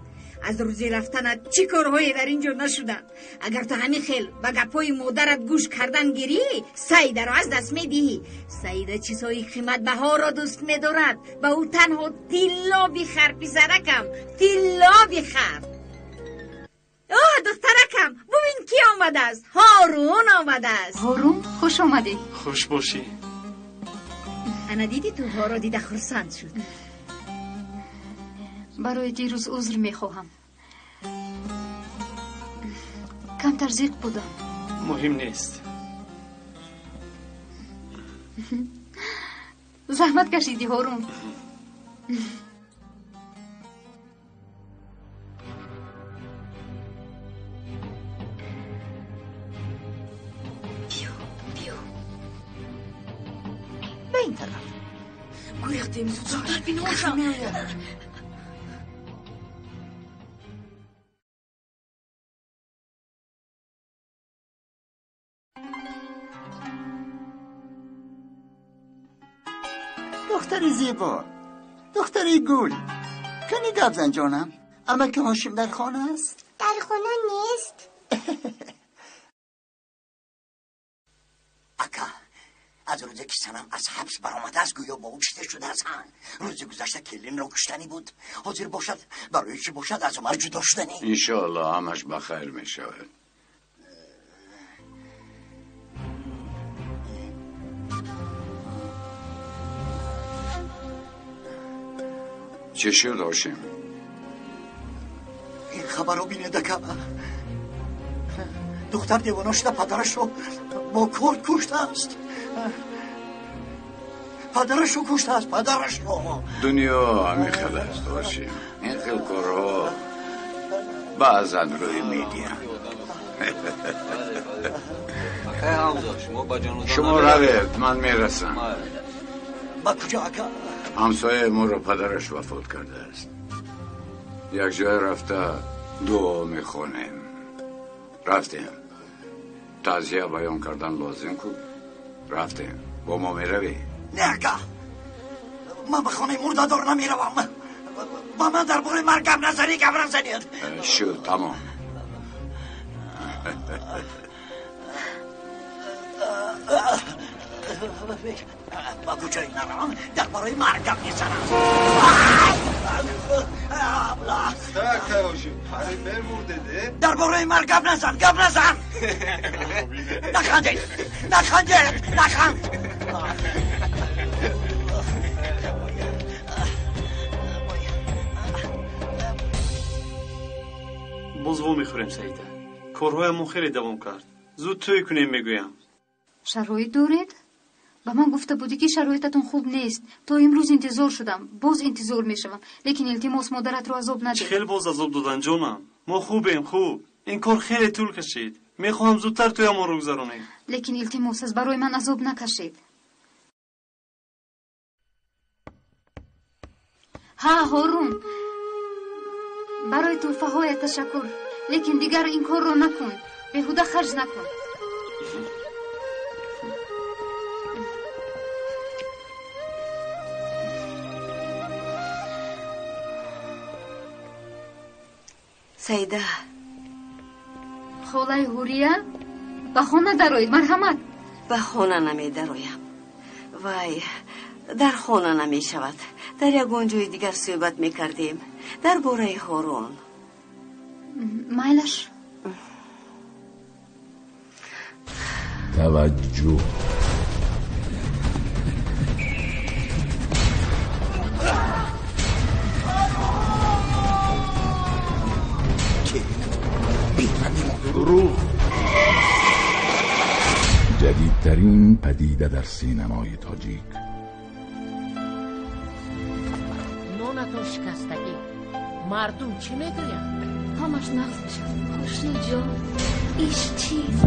Аз рӯзи рафтанат чӣ корҳое дар ин ҷо нашуданд. Агар ту ҳамин хел ба гапҳои модарат гӯш кардан гирӣ, Саидаро аз даст медиҳӣ. Саида чизҳои қиматбаҳоро дӯст медорад. Ба ӯ танҳо тилло бихар, писаракам, тилло бихар. Оҳ, духтаракам, бубин кӣ омадааст. Ҳорун омадааст. Ҳорун, хуш омадӣ. Хуш бошӣ. Ана дидӣ, туҳоро дида хурсанд шуд. Барои дирӯз узр мехоҳам. Камтар зиқ будам. Муҳим нест. Заҳмат кашидӣ, Ҳорун. Биё, биё. Ба ин тараф. Гурехтем, зудтар пинҳон шав. دختر زیبا، دختر گل، کنی گپ زن جانم. عمک هاشم در خانه است؟ در خانه نیست. اکا، از روزی که سنم از حبس برآمده است گویا با او چیده شده است. روز گذشته کلین را کشتنی بود. حاضر باشد برای چی باشد از عمر جدا شدنی. انشاءالله همش بخیر می شود. چه شد هاشم؟ این خبر رو بینه دکم. دختر دیوانه شده، پدرش رو با کرد کشته است. پدرش رو کشته است، پدرش رو. دنیا همین خیل است هاشم. این خیل کارها بعضا روی میدیم. شما روید، من میرسم. با کجا اکا؟ همسایه ما رو پدرش وفات کرده است. یک جای رفته دعا میخوانیم. رفتیم. تعزیه بیان کردن لازم کو. رفتیم. با ما میروی؟ نه اکا، من به خانه مرده‌دار نمیروم. با من درباره مرگم نزنی، گپ نزنید. شد، تمام. با کجایی نروم درباره مرگم میزنم. درباره مرگم نزن، گپ نزن. نخندید، نخندید، نخند. Боз во мехӯрем, Саида. Корҳоямон хеле давом кард. Зуд тӯй кунем, мегӯям. Шароит доред? Ба ман гуфта будӣ, ки шароитатон хуб нест. То имрӯз интизор шудам, боз интизор мешавам. Лекин илтимос, модаратро азоб надеҳ. Хел боз азоб додан, ҷонам. Мо хубем, хуб. Ин кор хеле тӯл кашид. Мехоҳам зудтар тӯямонро гузаронем. Лекин илтимос, аз барои ман азоб накашед. Ҳа, Ҳорун, барои тӯҳфаҳоят ташаккур. Лекин дигар ин корро накун. Беҳуда харҷ накун. Саида. Холаи Ҳурия, ба хона дароед, марҳамат. Ба хона намедароям. Вай, дар хона намешавад. Дар ягон ҷои дигар суҳбат мекардем. Дар бораи Ҳорун. Майлаш. Таваҷҷӯҳ. عجیبترین پدیده در سینمای تاجیک. نونتون شکستگی، مردم چی میگویند؟ همش نقص میشد. خوشنو جان، ایش چیز.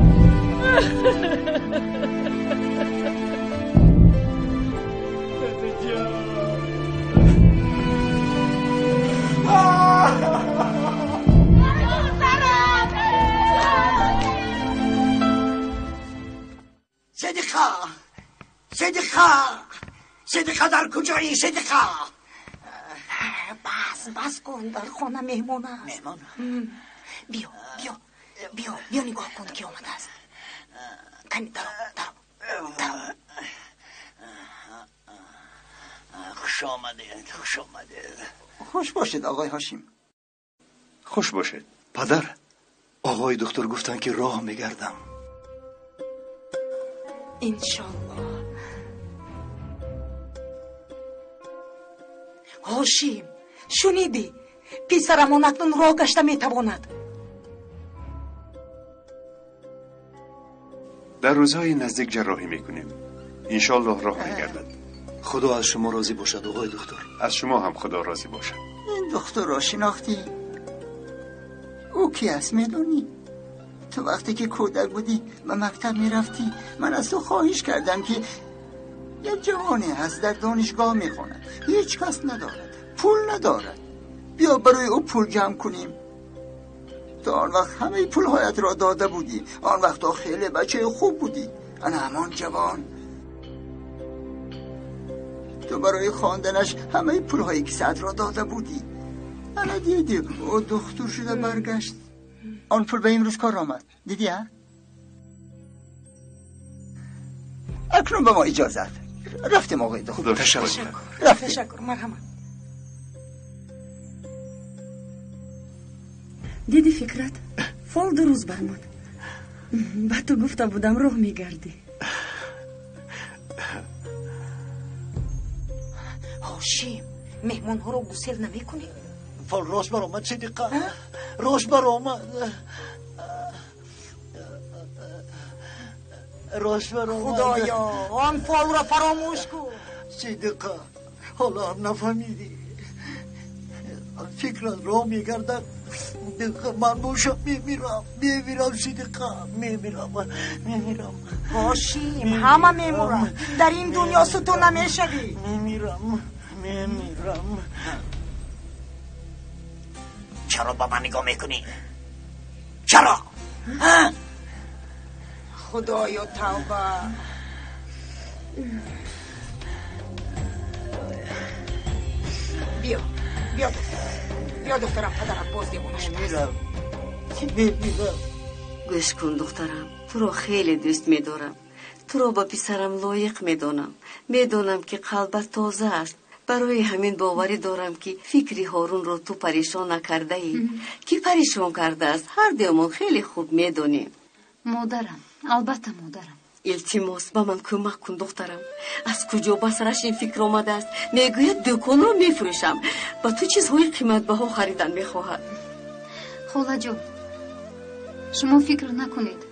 صدیقه، صدیقه، صدیقه در کجایی صدیقه؟ بس بس کن، در خانه مهمان است. مهمان؟ بیا بیا بیا بیا نگاه کن که آمده است. کمی درو درو درو. خوش آمدید، خوش آمدید. خوش باشید آقای هاشم. خوش باشید پدر. آقای دکتر گفتن که راه میگردم. انشالله. هاشم شنیدی؟ پسرمان اکنون راه گشته میتواند. در روزهای نزدیک جراحی میکنیم. انشالله راه میگردد. خدا از شما راضی باشد آقای دکتر. از شما هم خدا راضی باشد. این دکتر را شناختی؟ او کی است میدونی؟ تو وقتی که کودک بودی و مکتب میرفتی، من از تو خواهش کردم که یک جوانی هست در دانشگاه میخواند، هیچ کس ندارد، پول ندارد، بیا برای او پول جمع کنیم. تا آن وقت همه پولهایت را داده بودی. آن وقت خیلی بچه خوب بودی. انا همان جوان. تو برای خواندنش همه پولهای کیسه‌ات را داده بودی. انا دیدی او دکتر شده برگشت. آن پول به امروز کار آمد. دیدی ها؟ اکنون به ما اجازت. رفتیم آقای دکتر. تشکر. رفتیم. تشکر. مرحبا. دیدی فکرت؟ فال 2 روز برماد. با تو گفته بودم راه میگردی. هاشم، مهمان ها رو گسل نمی کنی؟ فال راست برآمد صدیقه، راست برآمد، راست برآمد. خدایا آن فال را فراموش کن. صدیقه حالا هم نفهمیدی. فکرت راه میگردد. من باشم میمیرم، میمیرم صدیقه، میمیرم، میمیرم. هاشم همه میمورم. در این دنیا ستون نمیشوی. میمیرم، میمیرم. چرا با من نگاه میکنی؟ چرا؟ خدایا توبه. بیا بیا دخترم، بیا دخترم، پدرت باز دیوانه شده. میمیرم، میمیرم. گوش کن دخترم، تو رو خیلی دوست میدارم. تو رو با پسرم لایق میدانم. میدانم که قلبت تازه است. برای همین باوری دارم که فکری هارون رو تو پریشان نکرده ای. کی پریشان کرده است؟ هر دومون خیلی خوب میدونیم. مادرم، البته مادرم. التماس به من کمک کن دخترم. از کجا به سرش این فکر آمده است؟ میگوید دکان رو میفروشم. با تو چیزهای قیمت بها خریدن میخواهد. خاله جان، شما فکر نکنید.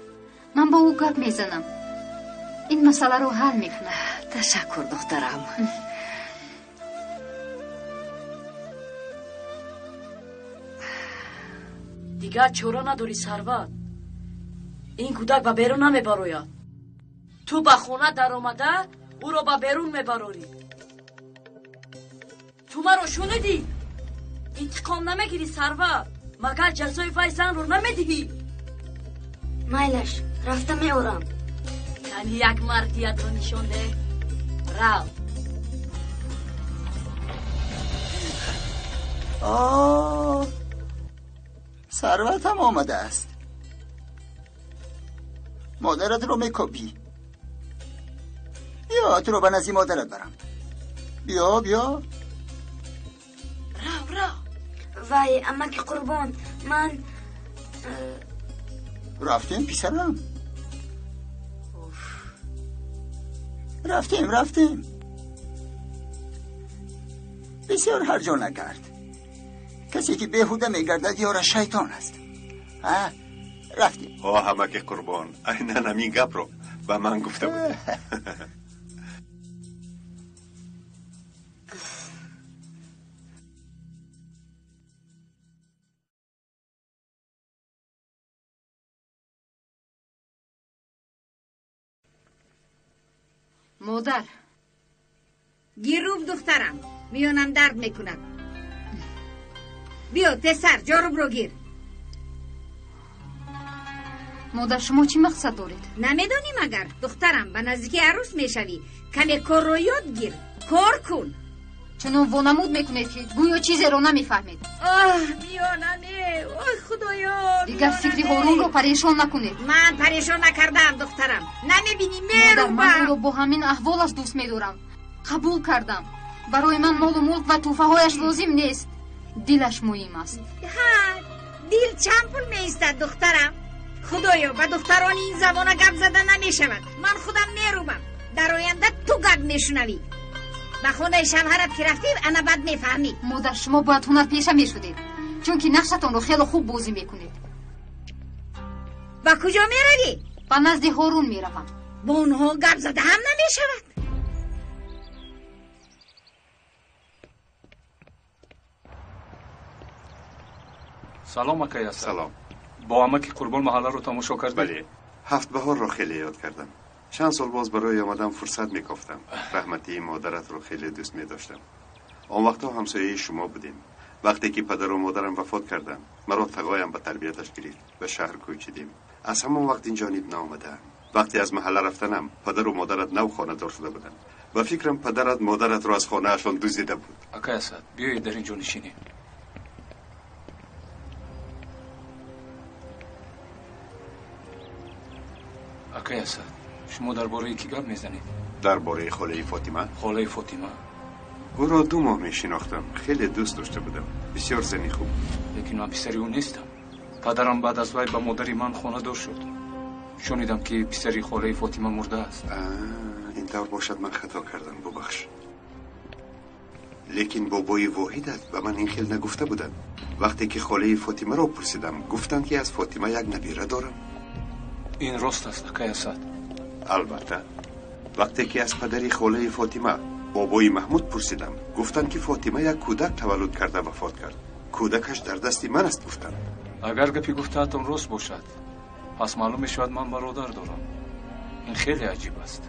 من با او گپ میزنم. این مسئله رو حل میکنم. تشکر دخترم. دیگر چرا نداری ثروت؟ این کودک به بیرون نمیبروید. تو به خانه در آمده او را به بیرون میبراری. تو مرا شنیدی؟ انتقام نمیگیری ثروت، مگر جزای وی زن رو نمیدهی؟ مایلش رفته میورم. یعنی یک مردیت رو نشون ده. رو. آه، ثروت هم آمده است. مادرت رو میکوبی. بیا تو رو به نزدی مادرت برم. بیا بیا. رو رو. وای امک قربان، من رفتیم پسرم. رفتیم رفتیم. بسیار هرجا نکرد. کسی که بیهوده میگردد یار شیطان است. رفتیم. آه همک قربان، عینا همین گپ رو Ба ман гуфта будед. Модар, гируб духтарам, миёнам дард мекунад. Биё тезтар ҷорубро гир. Модар, шумо чӣ мақсад доред? Намедонӣ магар, духтарам, ба наздики арӯс мешавӣ. Каме корро ёд гир, кор кун. Чунон вонамуд мекунед, ки гӯё чизеро намефаҳмед. Оҳ, миёнаме, ой худоё! Дигар фикри Ҳорунро парешон накунед. Ман парешон накардаам, духтарам. Намебинӣ, мерубам. Ман ӯро бо ҳамин аҳволаш дӯст медорам. Қабул кардам. Барои ман молу мулк ва тӯҳфаҳояш лозим нест. Дилаш муҳим аст. Ҳа, дил чанд пул меистад, духтарам? Худоё, ба духтарони ин замона гап зада намешавад. Ман худам мерубам. Дар оянда ту гап мешунавӣ. Ба хонаи шавҳарат ки рафтӣ, ана баъд мефаҳмӣ. Модар, шумо бояд ҳунарпеша мешудед, чунки нақшатонро хело хуб бозӣ мекунед. Ба куҷо меравӣ? Ба назди Ҳорун меравам. Бо онҳо гап зада ҳам намешавад. Салом, акай Асад. Салом. Бо амаки Қурбон маҳалларо тамошо кардед? Бале, Ҳафтбаҳорро хеле ёд кардам. Чанд сол боз барои омадан фурсат мекофтам. Раҳматии модаратро хеле дӯст медоштам. Он вақтҳо ҳамсояи шумо будем. Вақте ки падару модарам вафот карданд, маро тағоям ба тарбияташ гирифт, ба шаҳр кӯчидем. Аз ҳамон вақт ин ҷониб наомадаам. Вақте аз маҳалла рафтанам, падару модарат нав хонадор шуда буданд. Ба фикрам, падарат модаратро аз хонаашон дуздида буд. Акай Асад, биёед дар ин ҷо нишинем. Акай Асад, шумо дар бораи кӣ гап мезанед? Дар бораи холаи Фотима. Холаи Фотима? Ӯро 2 моҳ мешинохтам. Хеле дӯст дошта будам. Бисёр зани хуб. Лекин ман писари ӯ нестам. Падарам баъд аз вай ба модари ман хонадор шуд. Шунидам, ки писари холаи Фотима мурдааст. Ин тавр бошад, ман хато кардам, бубахш. Лекин бобои Воҳидат ба ман ин хел нагуфта буданд. Вақте ки холаи Фотимаро пурсидам, гуфтанд, ки аз Фотима як набира дорам. Ин рост аст, акай Асад? Албатта. Вақте ки аз падари холаи Фотима, бобои Маҳмуд пурсидам, гуфтанд, ки Фотима як кӯдак таваллуд карда вафот кард. Кӯдакаш дар дасти ман аст, гуфтанд. Агар гапи гуфтаатон рост бошад, пас маълум мешавад ман бародар дорам. Ин хеле аҷиб аст.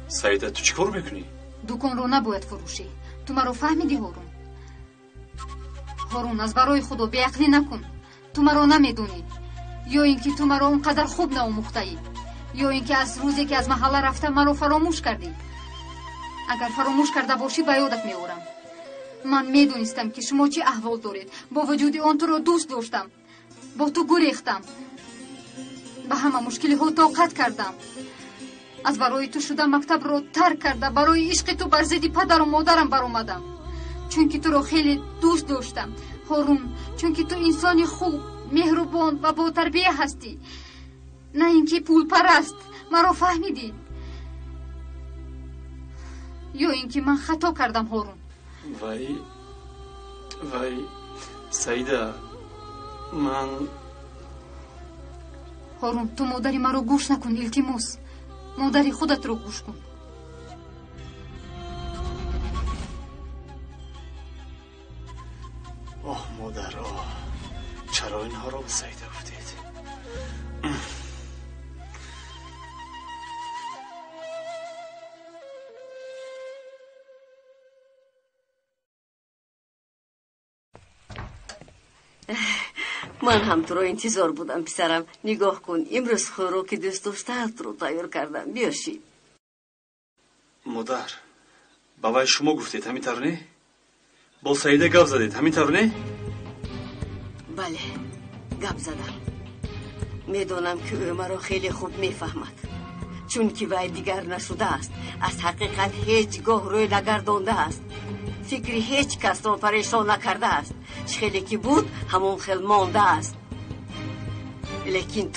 Саида, ту чӣ кор мекунӣ? Дуконро набояд фурӯшӣ. Ту маро фаҳмидӣ, Ҳорун? Ҳорун, аз барои худо беақлӣ накун. Ту маро намедонӣ. Ё ин ки ту маро он қадар хуб наомӯхтаӣ, ё ин ки аз рӯзе ки аз маҳалла рафта маро фаромӯш кардӣ. Агар фаромӯш карда бошӣ, ба ёдат меорам. Ман медонистам, ки шумо чӣ аҳвол доред. Бо вуҷуди он туро дӯст доштам, бо ту гурехтам, ба ҳама мушкилиҳо тоқат кардам. Аз барои ту шуда мактабро тарк карда, барои ишқи ту бар зидди падару модарам баромадам, чунки туро хеле дӯст доштам, Ҳорун, чунки ту инсони хуб, меҳрубон ва ботарбия ҳастӣ, на ин ки пулпараст. Маро фаҳмидӣ? Ё ин ки ман хато кардам, Ҳорун? Вай, вай, Саида, ман Ҳорун, ту модари маро гӯш накун, илтимос. Модари худатро гӯш кун. Оҳ, модар, оҳ, чаро инҳоро ба Саида гуфтед? Ман ҳам туро интизор будам, писарам. Нигоҳ кун, имрӯз хӯроки дӯстдоштаатро тайёр кардам. Биё шин. Модар, ба вай шумо гуфтед, ҳамин тавр не? Бо Саида гап задед, ҳамин тавр не? Бале, гап задам. Медонам ки ӯ маро хеле хуб мефаҳмад, чунки вай дигар нашудааст, аз ҳақиқат ҳеҷ гоҳ рӯй нагардондааст, фикри ҳеҷ касро парешон накардааст, чӣ хеле ки буд ҳамон хел мондааст. Лекин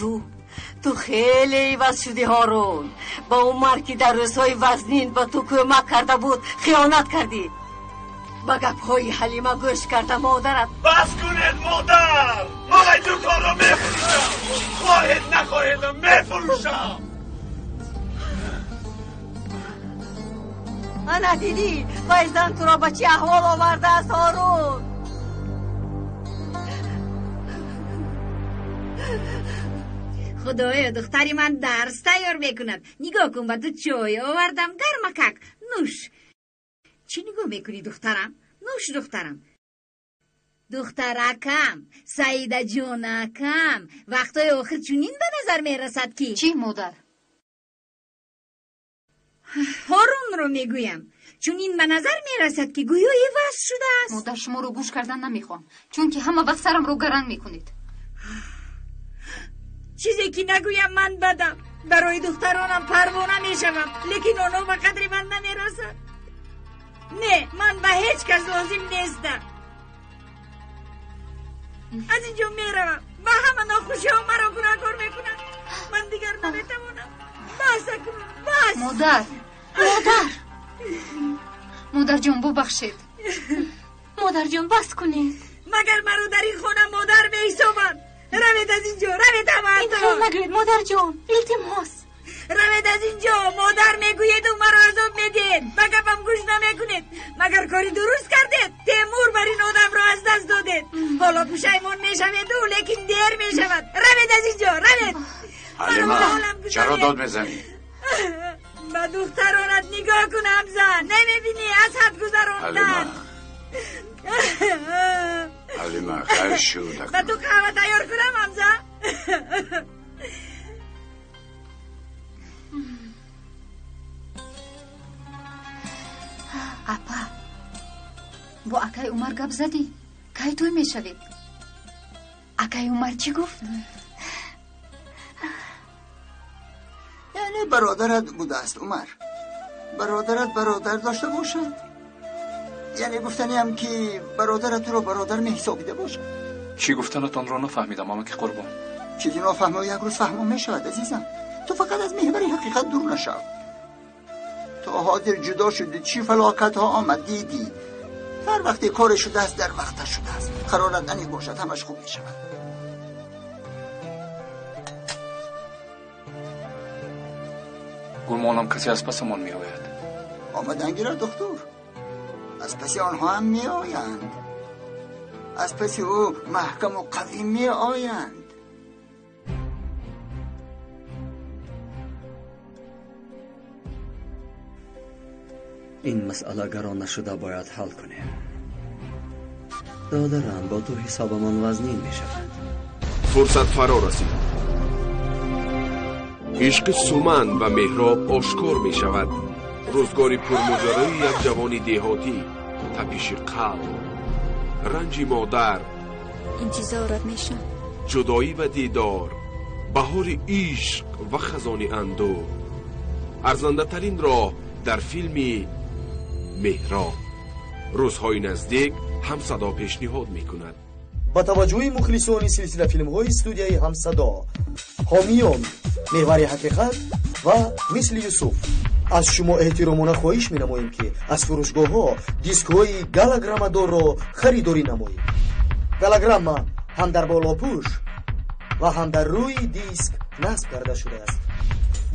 ту хеле иваз шудӣ, Ҳорун. Ба Умар, ки дар рӯзҳои вазнин ба ту кӯмак карда буд, хиёнат кардӣ. Ба гапҳои Ҳалима гӯш карда модарат. Бас кунед, модар! Ман ай дуконро мефурӯшам! Хоҳед нахоҳед, мефурӯшам! Ана дидӣ, вай зан туро ба чӣ аҳвол овардааст, Ҳорун? Худоё, духтари ман дарс тайёр мекунад. Нигоҳ кун, ба ту чой овардам, гармакак. Нӯш. Чӣ нигоҳ мекунӣ, духтарам? Нӯш, духтарам. Духтаракам, Саида ҷонакам, вақтҳои охир чунин ба назар мерасад ки... Чӣ, модар? Ҳорунро мегӯям. Чунин ба назар мерасад ки гӯё иваз шудааст. Модар, шуморо гӯш кардан намехоҳам, чунки ҳама вақт сарамро гаранг мекунед. Чизе ки нагӯям ман бадам. Барои духтаронам парвона мешавам, лекин онҳо ба қадри ман намерасанд. Не, ман ба ҳеҷ кас лозим нестам. Аз инҷо меравам. Ба ҳама нохушиҳо маро гунаҳкор мекунанд. Ман дигар наметавонам. Бас акнун, бас. Модар, модар, модарҷон, бубахшед. Модарҷон, бас кунед. Магар маро дар ин хона модар меҳисобанд? Равед аз инҷо, равед ҳамаатон. Ин хел нагӯед, модарҷон, илтимос. Равед аз инҷо, модар мегӯеду маро азоб медиҳед. Ба гапам гӯш намекунед. Магар кори дуруст кардед? Темур бар ин одамро аз даст додед. Ҳоло пушаймон мешаведу, лекин дер мешавад. Равед аз инҷо, равед. Ҳалима, чаро дод мезанӣ? Ба духтаронат нигоҳ кун, Ҳамза. Намебинӣ, аз ҳад гузаронданд. Ҳалима, хайр шуд. Ба ту қаҳва тайёр кунам, Ҳамза? Апа, бо акай Умар гап задӣ? Кай тӯй мешавед? Акай Умар чӣ гуфт? Яъне бародарат будааст, Умар. Бародарат бародар дошта бошад. Яъне гуфтаниам ки бародарат туро бародар меҳисобида бошад. Чӣ гуфтанатонро нафаҳмидам, амаки Қурбон. Чизи нофаҳмо як рӯз фаҳмо мешавад, азизам. Ту фақат аз меҳвари ҳақиқат дур нашав. То ҳозир ҷудо шудӣ, чӣ фалокатҳо омад дидӣ. Ҳар вақте коре шудааст, дар вақташ шудааст. Қарорат аниқ бошад, ҳамаш хуб мешавад. Гумонам касе аз пасамон меояд. Омадан гирад, духтур. Аз паси онҳо ҳам меоянд. Аз паси ӯ маҳкаму қавӣ меоянд. Ин масъала гарон нашуда бояд ҳал кунем. Додарам, бо ту ҳисобамон вазнин мешавад. Фурсат фаро расид. Ишқи Суман ва Меҳроб ошкор мешавад. Рӯзгори пурмоҷарои як ҷавони деҳотӣ, тапиши қалб, ранҷи модар, интизорат мешам, ҷудоӣ ва дидор, баҳори ишқ ва хазони андӯҳ. Арзандатарин роҳ дар филми Меҳроб. Рӯзҳои наздик Ҳамсадо пешниҳод мекунад. Ба таваҷҷӯҳи мухлисони силсила филмҳои студияи Ҳамсадо, ҳомиён Меҳвари ҳақиқат ва Мисли Юсуф, аз шумо эҳтиромона хоҳиш менамоем, ки аз фурӯшгоҳҳо дискҳои галограммадорро харидорӣ намоед. Галограмма ҳам дар болопӯш ва ҳам дар рӯи диск насб карда шудааст.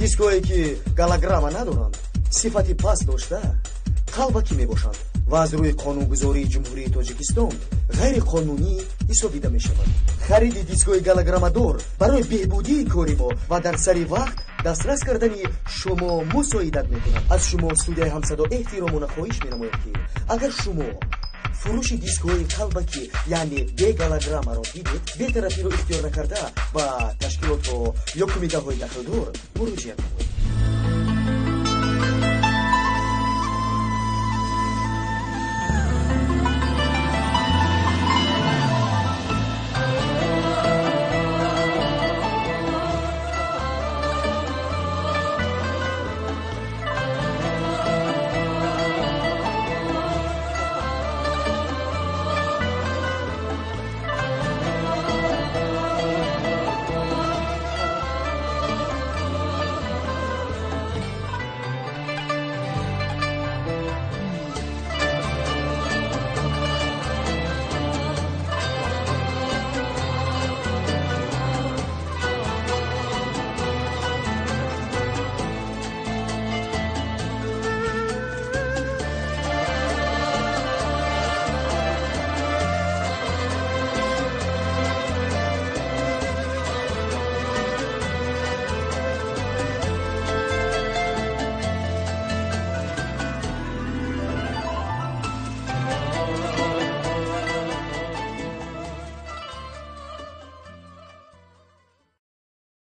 Дискҳое ки галограмма надоранд, сифати паст дошта, қалбакӣ мебошанд ва аз рӯи қонунгузории Ҷумҳурии Тоҷикистон ғайриқонунӣ ҳисобида мешаванд. Хариди дискҳои галограммадор барои беҳбудии кори мо ва дар сари вақт дастрас кардани шумо мусоидат мекунад. Аз шумо студияи Ҳамсадо эҳтиромона хоҳиш менамоем, ки агар шумо фурӯши дискҳои қалбакӣ, яъне бе галограммаро дидед, бетарафиро ихтиёр накарда ба ташкилотҳо ё кумитаҳои дахлдор муроҷиат намоед.